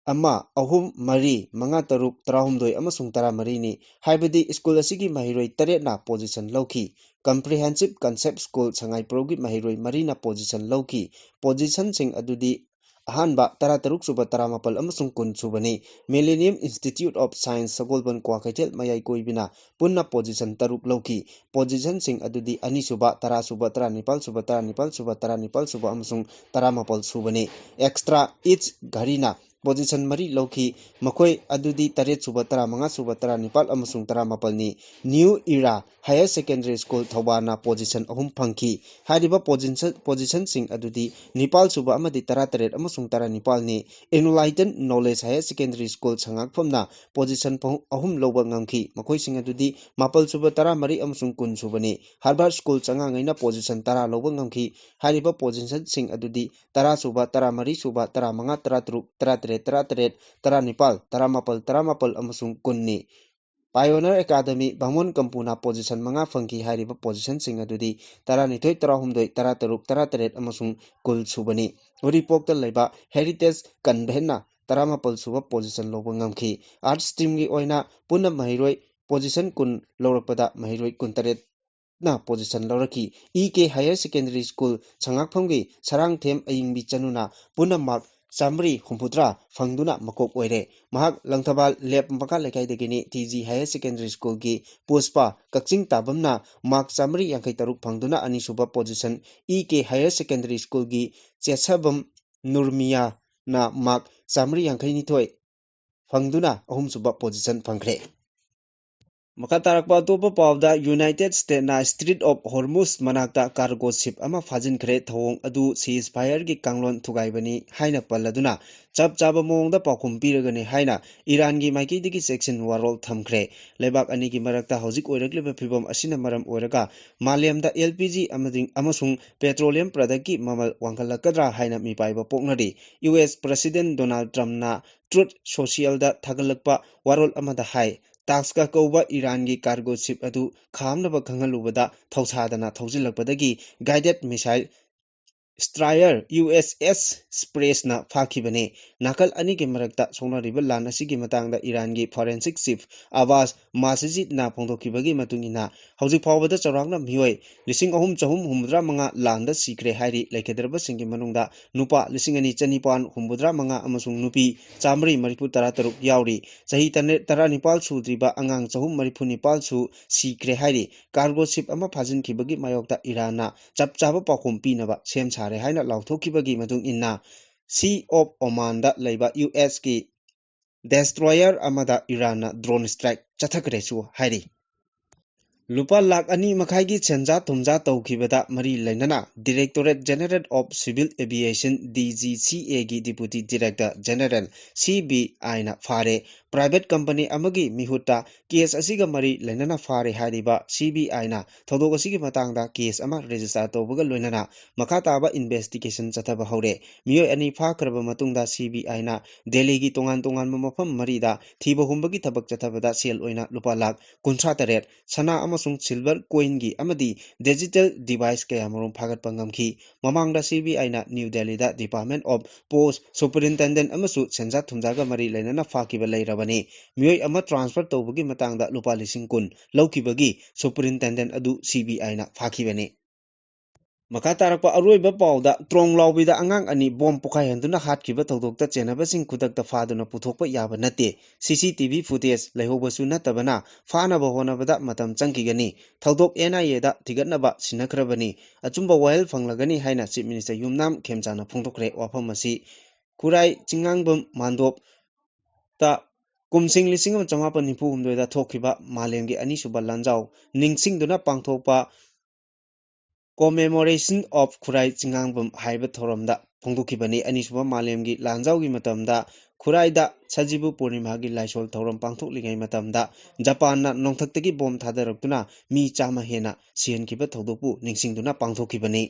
ꯑꯃ, ꯑꯍꯨꯝ, ꯃꯔꯤ, ꯃꯉꯥ, ꯇꯔꯨꯛ, ꯇꯔꯥꯍꯨꯝꯗꯣꯏ ꯑꯃꯁꯨꯡ ꯇꯔꯥꯃꯔꯤꯅꯤ꯫ ꯍꯥꯏꯕꯗꯤ ꯁ꯭ꯀꯨꯜ ꯑꯁꯤꯒꯤ ꯃꯍꯩꯔꯣꯏ ꯇꯔꯦꯠꯅ ꯄꯣꯖꯤꯁꯟ ꯂꯧꯈꯤ꯫ Comprehensive Concept School ꯁꯉꯥꯏꯄ꯭ꯔꯧꯒꯤ ꯃꯍꯩꯔꯣꯏ ꯃꯔꯤꯅ ꯄꯣꯖꯤꯁꯟ ꯂꯧꯈꯤ꯫ ꯄꯣꯖꯤꯁꯟꯁꯤꯡ ꯑꯗꯨꯗꯤ ꯑꯍꯥꯟꯕ, ꯇꯔꯥꯇꯔꯨꯛ ꯁꯨꯕ, ꯇꯔꯥꯃꯥꯄꯜ ꯑꯃꯁꯨꯡ ꯀꯨꯟ ꯁꯨꯕꯅꯤ꯫ Millennium Institute of Science ꯁꯒꯣꯜꯕꯟ ꯀ꯭ꯋꯥꯀꯩꯊꯦꯜ ꯃꯌꯥꯏ ꯀꯣꯏꯕꯤꯅ ꯄꯨꯟꯅ ꯄꯣꯖꯤꯁꯟ ꯇꯔꯨꯛ ꯂꯧꯈꯤ꯫ ꯄꯣꯖꯤꯁꯟꯁꯤꯡ ꯑꯗꯨꯗꯤ ꯑꯅꯤꯁꯨꯕ, ꯇꯔꯥ ꯁꯨꯕ, ꯇꯔꯥꯅꯤꯄꯥꯜ ꯁꯨꯕ, ꯇꯔꯥꯅꯤꯄꯥꯜ ꯁꯨꯕ, ꯇꯔꯥꯅꯤꯄꯥꯜ ꯁꯨꯕ ꯑꯃꯁꯨꯡ ꯇꯔꯥꯃꯥꯄꯜ ꯁꯨꯕꯅꯤ꯫ Extra Each ꯘꯔꯤꯅ ꯄꯣꯖꯤꯁꯟ ꯃꯔꯤ ꯂꯧꯈꯤ꯫ ꯃꯈꯣꯏ ꯑꯗꯨꯗꯤ ꯇꯔꯦꯠ ꯁꯨꯕ, ꯇꯔꯥꯃꯉꯥ ꯁꯨꯕ, ꯇꯔꯥꯅꯤꯄꯥꯜ ꯑꯃꯁꯨꯡ ꯇꯔꯥꯃꯥꯄꯜꯅꯤ꯫ New Era Higher Secondary School ꯊꯧꯕꯥꯜꯅ ꯄꯣꯖꯤꯁꯟ ꯑꯍꯨꯝ ꯐꯪꯈꯤ꯫ ꯍꯥꯏꯔꯤꯕ ꯄꯣꯖꯤꯁꯟ, ꯄꯣꯖꯤꯁꯟꯁꯤꯡ ꯑꯗꯨꯗꯤ ꯅꯤꯄꯥꯜ ꯁꯨꯕ ꯑꯃꯗꯤ ꯇꯔꯥꯇꯔꯦꯠ ꯑꯃꯁꯨꯡ ꯇꯔꯥꯅꯤꯄꯥꯜꯅꯤ꯫ Enlighten Knowledge Higher Secondary School ꯁꯉꯥꯛꯐꯝꯅ ꯄꯣꯖꯤꯁꯟ ꯐ-, ꯑꯍꯨꯝ ꯂꯧꯕ ꯉꯝꯈꯤ꯫ ꯃꯈꯣꯏꯁꯤꯡ ꯑꯗꯨꯗꯤ ꯃꯥꯄꯜ ꯁꯨꯕ, ꯇꯔꯥꯃꯔꯤ ꯑꯃꯁꯨꯡ ꯀꯨꯟ ꯁꯨꯕꯅꯤ꯫ Harvard School ꯆꯉꯥꯉꯩꯅ ꯄꯣꯖꯤꯁꯟ ꯇꯔꯥ ꯂꯧꯕ ꯉꯝꯈꯤ꯫ ꯍꯥꯏꯔꯤꯕ ꯄꯣꯖꯤꯁꯟꯁꯤꯡ ꯑꯗꯨꯗꯤ ꯇꯔꯥ ꯁꯨꯕ, ꯇꯔꯥꯃꯔꯤ ꯁꯨꯕ, ꯇꯔꯥꯃꯉꯥ, ꯇꯔꯥꯇꯔꯨꯛ, ꯇꯔꯥꯇꯔꯦꯠ, ꯇꯔꯥꯇꯔꯦꯠ, ꯇꯔꯥꯅꯤꯄꯥꯜ, ꯇꯔꯥꯃꯥꯄꯜ, ꯇꯔꯥꯃꯥꯄꯜ ꯑꯃꯁꯨꯡ ꯀꯨꯟꯅꯤ꯫ Pioneer Academy ꯕꯥꯃꯣꯟ ꯀꯝꯄꯨꯅ ꯄꯣꯖꯤꯁꯟ ꯃꯉꯥ ꯐꯪꯈꯤ꯫ ꯍꯥꯏꯔꯤꯕ ꯄꯣꯖꯤꯁꯟꯁꯤꯡ ꯑꯗꯨꯗꯤ ꯇꯔꯥꯅꯤꯊꯣꯏ, ꯇꯔꯥꯍꯨꯝꯗꯣꯏ, ꯇꯔꯥꯇꯔꯨꯛ, ꯇꯔꯥꯇꯔꯦꯠ ꯑꯃꯁꯨꯡ ꯀꯨꯟ ꯁꯨꯕꯅꯤ꯫ ꯎꯔꯤꯄꯣꯛꯇ ꯂꯩꯕ Heritage Conventꯅ ꯇꯔꯥꯃꯥꯄꯜ ꯁꯨꯕ ꯄꯣꯖꯤꯁꯟ ꯂꯧꯕ ꯉꯝꯈꯤ꯫ Arts streamꯒꯤ ꯑꯣꯏꯅ ꯄꯨꯟꯅ ꯃꯍꯩꯔꯣꯏ ꯄꯣꯖꯤꯁꯟ ꯀꯨꯟ ꯂꯧꯔꯛꯄꯗ ꯃꯍꯩꯔꯣꯏ ꯀꯨꯟꯇꯔꯦꯠ ꯅ ꯄꯣꯖꯤꯁꯟ ꯂꯧꯔꯛꯈꯤ꯫ E K Higher Secondary School ꯁꯉꯥꯛꯐꯝꯒꯤ ꯁꯔꯥꯡꯊꯦꯝ ꯑꯌꯤꯡꯕꯤ ꯆꯅꯨꯅ ꯄꯨꯟꯅ ꯃꯥꯔꯛ ꯆꯥꯃꯔꯤ ꯍꯨꯝꯐꯨꯇꯔꯥ ꯐꯪꯗꯨꯅ ꯃꯀꯣꯛ ꯑꯣꯏꯔꯦ꯫ ꯃꯍꯥꯛ ꯂꯪꯊꯕꯥꯜ ꯂꯦꯞ ꯃꯈꯥ ꯂꯩꯀꯥꯏꯗꯒꯤꯅꯤ꯫ ꯇꯤ ꯖꯤ Higher Secondary Schoolꯒꯤ ꯄꯨꯁꯄꯥ ꯀꯛꯆꯤꯡ ꯇꯥꯕꯝꯅ mark ꯆꯥꯃꯔꯤ ꯌꯥꯡꯈꯩ ꯇꯔꯨꯛ ꯐꯪꯗꯨꯅ ꯑꯅꯤꯁꯨꯕ position, ꯏ ꯀꯦ Higher Secondary Schoolꯒꯤ ꯆꯦꯠꯁꯕꯝ ꯅꯨꯔꯃꯤꯌꯥꯅ mark ꯆꯥꯃꯔꯤ ꯌꯥꯡꯈꯩ ꯅꯤꯊꯣꯏ ꯐꯪꯗꯨꯅ ꯑꯍꯨꯝꯁꯨꯕ position ꯐꯪꯈ꯭ꯔꯦ꯫ ꯃꯈꯥ ꯇꯥꯔꯛꯄ ꯑꯇꯣꯞꯄ ꯄꯥꯎꯗ, United Statesꯅ Strait of Hormuz ꯃꯅꯥꯛꯇ cargo ship ꯑꯃ ꯐꯥꯖꯤꯟꯈ꯭ꯔꯦ꯫ ꯊꯧꯑꯣꯡ ꯑꯗꯨ ceasefireꯒꯤ ꯀꯥꯡꯂꯣꯟ ꯊꯨꯒꯥꯏꯕꯅꯤ ꯍꯥꯏꯅ ꯄꯜꯂꯗꯨꯅ ꯆꯞ ꯆꯥꯕ ꯃꯑꯣꯡꯗ ꯄꯥꯎꯈꯨꯝ ꯄꯤꯔꯒꯅꯤ ꯍꯥꯏꯅ ꯏꯔꯥꯟꯒꯤ ꯃꯥꯏꯀꯩꯗꯒꯤ ꯆꯦꯛꯁꯤꯟ ꯋꯥꯔꯣꯜ ꯊꯝꯈ꯭ꯔꯦ꯫ ꯂꯩꯕꯥꯛ ꯑꯅꯤꯒꯤ ꯃꯔꯛꯇ ꯍꯧꯖꯤꯛ ꯑꯣꯏꯔꯛꯂꯤꯕ ꯐꯤꯕꯝ ꯑꯁꯤꯅ ꯃꯔꯝ ꯑꯣꯏꯔꯒ ꯃꯥꯂꯦꯝꯗ L P G ꯑꯃꯗꯤ, ꯑꯃꯁꯨꯡ petroleum productꯀꯤ ꯃꯃꯜ ꯋꯥꯡꯈꯠꯂꯛꯀꯗ꯭ꯔꯥ ꯍꯥꯏꯅ ꯃꯤꯄꯥꯏꯕ ꯄꯣꯛꯅꯔꯤ꯫ U S President Donald Trumpꯅ Truth Socialꯗ ꯊꯥꯒꯠꯂꯛꯄ ꯋꯥꯔꯣꯜ ꯑꯃꯗ ꯍꯥꯏ, Taxka ꯀꯧꯕ ꯏꯔꯥꯟꯒꯤ cargo ship ꯑꯗꯨ ꯈꯥꯝꯅꯕ ꯈꯪꯍꯜꯂꯨꯕꯗ ꯊꯧꯁꯥꯗꯅ ꯊꯧꯖꯤꯜꯂꯛꯄꯗꯒꯤ guided missile destroyer U S S Expressꯅ ꯐꯥꯈꯤꯕꯅꯤ꯫ ꯅꯥꯀꯜ ꯑꯅꯤꯒꯤ ꯃꯔꯛꯇ ꯁꯣꯛꯅꯔꯤꯕ ꯂꯥꯟ ꯑꯁꯤꯒꯤ ꯃꯇꯥꯡꯗ ꯏꯔꯥꯟꯒꯤ forensic chief Abbas Masjidꯅ ꯐꯣꯡꯗꯣꯛꯈꯤꯕꯒꯤ ꯃꯇꯨꯡ ꯏꯟꯅ, ꯍꯧꯖꯤꯛ ꯐꯥꯎꯕꯗ ꯆꯥꯎꯔꯥꯛꯅ ꯃꯤꯑꯣꯏ ꯂꯤꯁꯤꯡ ꯑꯍꯨꯝ ꯆꯍꯨꯝ ꯍꯨꯝꯐꯨꯇꯔꯥ ꯃꯉꯥ ꯂꯥꯟꯗ ꯁꯤꯈ꯭ꯔꯦ ꯍꯥꯏꯔꯤ꯫ ꯂꯩꯈꯤꯗ꯭ꯔꯕꯁꯤꯡꯒꯤ ꯃꯅꯨꯡꯗ ꯅꯨꯄꯥ ꯂꯤꯁꯤꯡ ꯑꯅꯤ ꯆꯅꯤꯄꯥꯟ ꯍꯨꯝꯐꯨꯇꯔꯥ ꯃꯉꯥ ꯑꯃꯁꯨꯡ ꯅꯨꯄꯤ ꯆꯥꯃꯔꯤ ꯃꯔꯤꯐꯨ ꯇꯔꯥ ꯇꯔꯨꯛ ꯌꯥꯎꯔꯤ꯫ ꯆꯍꯤ ꯇꯔꯥꯅꯤꯄꯥꯜ ꯁꯨꯗ꯭ꯔꯤꯕ ꯑꯉꯥꯡ ꯆꯍꯨꯝ ꯃꯔꯤꯐꯨ ꯅꯤꯄꯥꯜꯁꯨ ꯁꯤꯈ꯭ꯔꯦ ꯍꯥꯏꯔꯤ꯫ Cargo ship ꯑꯃ ꯐꯥꯖꯤꯟꯈꯤꯕꯒꯤ ꯃꯥꯌꯣꯛꯇ ꯏꯔꯥꯟꯅ ꯆꯞ ꯆꯥꯕ ꯄꯥꯎꯈꯨꯝ ꯄꯤꯅꯕ ꯁꯦꯝ ꯁꯥꯔꯦ ꯍꯥꯏꯅ ꯂꯥꯎꯊꯣꯛꯈꯤꯕꯒꯤ ꯃꯇꯨꯡ ꯏꯟꯅ, Sea of Omanꯗ ꯂꯩꯕ U Sꯀꯤ destroyer ꯑꯃꯗ ꯏꯔꯥꯟꯅ drone strike ꯆꯠꯊꯈ꯭ꯔꯦꯁꯨ ꯍꯥꯏꯔꯤ꯫ ꯂꯨꯄꯥ ꯂꯥꯈ ꯑꯅꯤ ꯃꯈꯥꯏꯒꯤ ꯁꯦꯟꯖꯥ ꯊꯨꯝꯖꯥ ꯇꯧꯈꯤꯕꯗ ꯃꯔꯤ ꯂꯩꯅꯅ Directorate General of Civil Aviation, D G C Aꯒꯤ Deputy Director General, C B Iꯅ ꯐꯥꯔꯦ꯫ Private company ꯑꯃꯒꯤ ꯃꯤꯍꯨꯠꯇ case ꯑꯁꯤꯒ ꯃꯔꯤ ꯂꯩꯅꯅ ꯐꯥꯔꯦ ꯍꯥꯏꯔꯤꯕ C B Iꯅ ꯊꯧꯗꯣꯛ ꯑꯁꯤꯒꯤ ꯃꯇꯥꯡꯗ case ꯑꯃ register ꯇꯧꯕꯒ ꯂꯣꯏꯅꯅ ꯃꯈꯥ ꯇꯥꯕ investigation ꯆꯠꯊꯕ ꯍꯧꯔꯦ꯫ ꯃꯤꯑꯣꯏ ꯑꯅꯤ ꯐꯥꯈ꯭ꯔꯕ ꯃꯇꯨꯡꯗ C B Iꯅ ꯗꯦꯜꯂꯤꯒꯤ ꯇꯣꯉꯥꯟ ꯇꯣꯉꯥꯟꯕ ꯃꯐꯝ ꯃꯔꯤꯗ ꯊꯤꯕ ꯍꯨꯝꯕꯒꯤ ꯊꯕꯛ ꯆꯠꯊꯕꯗ ꯁꯦꯜ ꯑꯣꯏꯅ ꯂꯨꯄꯥ ꯂꯥꯈ ꯀꯨꯟꯊ꯭ꯔꯥ ꯇꯔꯦꯠ, ꯁꯅꯥ ꯑꯃꯁꯨꯡ silver coinꯒꯤ ꯑꯃꯗꯤ digital device ꯀꯌꯥꯃꯔꯨꯝ ꯐꯥꯒꯠꯄ ꯉꯝꯈꯤ꯫ ꯃꯃꯥꯡꯗ C B Iꯅ New Delhiꯗ Department of Post Superintendent ꯑꯃꯁꯨ ꯁꯦꯟꯖꯥ ꯊꯨꯝꯖꯥꯒ ꯃꯔꯤ ꯂꯩꯅꯅ ꯐꯥꯈꯤꯕ ꯂꯩꯔꯕꯅꯤ꯫ ꯃꯤꯑꯣꯏ ꯑꯃ transfer ꯇꯧꯕꯒꯤ ꯃꯇꯥꯡꯗ ꯂꯨꯄꯥ ꯂꯤꯁꯤꯡ ꯀꯨꯟ ꯂꯧꯈꯤꯕꯒꯤ superintendent ꯑꯗꯨ C B Iꯅ ꯐꯥꯈꯤꯕꯅꯤ꯫ ꯃꯈꯥ ꯇꯥꯔꯛꯄ ꯑꯔꯣꯏꯕ ꯄꯥꯎꯗ, ꯇ꯭ꯔꯣꯡ ꯂꯥꯎꯕꯤꯗ ꯑꯉꯥꯡ ꯑꯅꯤ ꯕꯣꯝ ꯄꯣꯈꯥꯏꯍꯟꯗꯨꯅ ꯍꯥꯠꯈꯤꯕ ꯊꯧꯗꯣꯛꯇ ꯆꯦꯟꯅꯕꯁꯤꯡ ꯈꯨꯗꯛꯇ ꯐꯥꯗꯨꯅ ꯄꯨꯊꯣꯛꯄ ꯌꯥꯕ ꯅꯠꯇꯦ꯫ ꯁꯤ ꯁꯤ ꯇꯤ ꯚꯤ footage ꯂꯩꯍꯧꯕꯁꯨ ꯅꯠꯇꯕꯅ ꯐꯥꯅꯕ ꯍꯣꯠꯅꯕꯗ ꯃꯇꯝ ꯆꯪꯈꯤꯒꯅꯤ꯫ ꯊꯧꯗꯣꯛ N I A ꯗ ꯊꯤꯒꯠꯅꯕ ꯁꯤꯟꯅꯈ꯭ꯔꯕꯅꯤ꯫ ꯑꯆꯨꯝꯕ ꯋꯥꯌꯦꯜ ꯐꯪꯂꯒꯅꯤ ꯍꯥꯏꯅ Chief Minister ꯌꯨꯝꯅꯥꯝ ꯈꯦꯝꯆꯥꯅ ꯐꯣꯡꯗꯣꯛꯈ꯭ꯔꯦ꯫ ꯋꯥꯐꯝ ꯑꯁꯤ ꯈꯨꯔꯥꯏ ꯆꯤꯡꯉꯥꯡꯕꯝ ꯃꯥꯟꯗꯣꯞꯇ ꯀꯨꯝꯁꯤꯡ ꯂꯤꯁꯤꯡ ꯑꯃ ꯆꯃꯥꯄꯟ ꯅꯤꯐꯨ ꯍꯨꯝꯗꯣꯏꯗ ꯊꯣꯛꯈꯤꯕ ꯃꯥꯂꯦꯝꯒꯤ ꯑꯅꯤꯁꯨꯕ ꯂꯥꯟꯖꯥꯎ ꯅꯤꯡꯁꯤꯡꯗꯨꯅ ꯄꯥꯡꯊꯣꯛꯄ Commemoration of ꯈꯨꯔꯥꯏ ꯆꯤꯡꯉꯥꯡꯕꯝ ꯍꯥꯏꯕ ꯊꯧꯔꯝꯗ ꯐꯣꯡꯗꯣꯛꯈꯤꯕꯅꯤ꯫ ꯑꯅꯤꯁꯨꯕ ꯃꯥꯂꯦꯝꯒꯤ ꯂꯥꯟꯖꯥꯎꯒꯤ ꯃꯇꯝꯗ ꯈꯨꯔꯥꯏꯗ ꯁꯖꯤꯕꯨ ꯄꯨꯔꯅꯤꯃꯥꯒꯤ ꯂꯥꯏꯁꯣꯜ ꯊꯧꯔꯝ ꯄꯥꯡꯊꯣꯛꯂꯤꯉꯩ ꯃꯇꯝꯗ ꯖꯄꯥꯟꯅ ꯅꯣꯡꯊꯛꯇꯒꯤ ꯕꯣꯝ ꯊꯥꯗꯔꯛꯇꯨꯅ ꯃꯤ ꯆꯥꯝꯃ ꯍꯦꯟꯅ ꯁꯤꯍꯟꯈꯤꯕ ꯊꯧꯗꯣꯛꯄꯨ ꯅꯤꯡꯁꯤꯡꯗꯨꯅ ꯄꯥꯡꯊꯣꯛꯈꯤꯕꯅꯤ꯫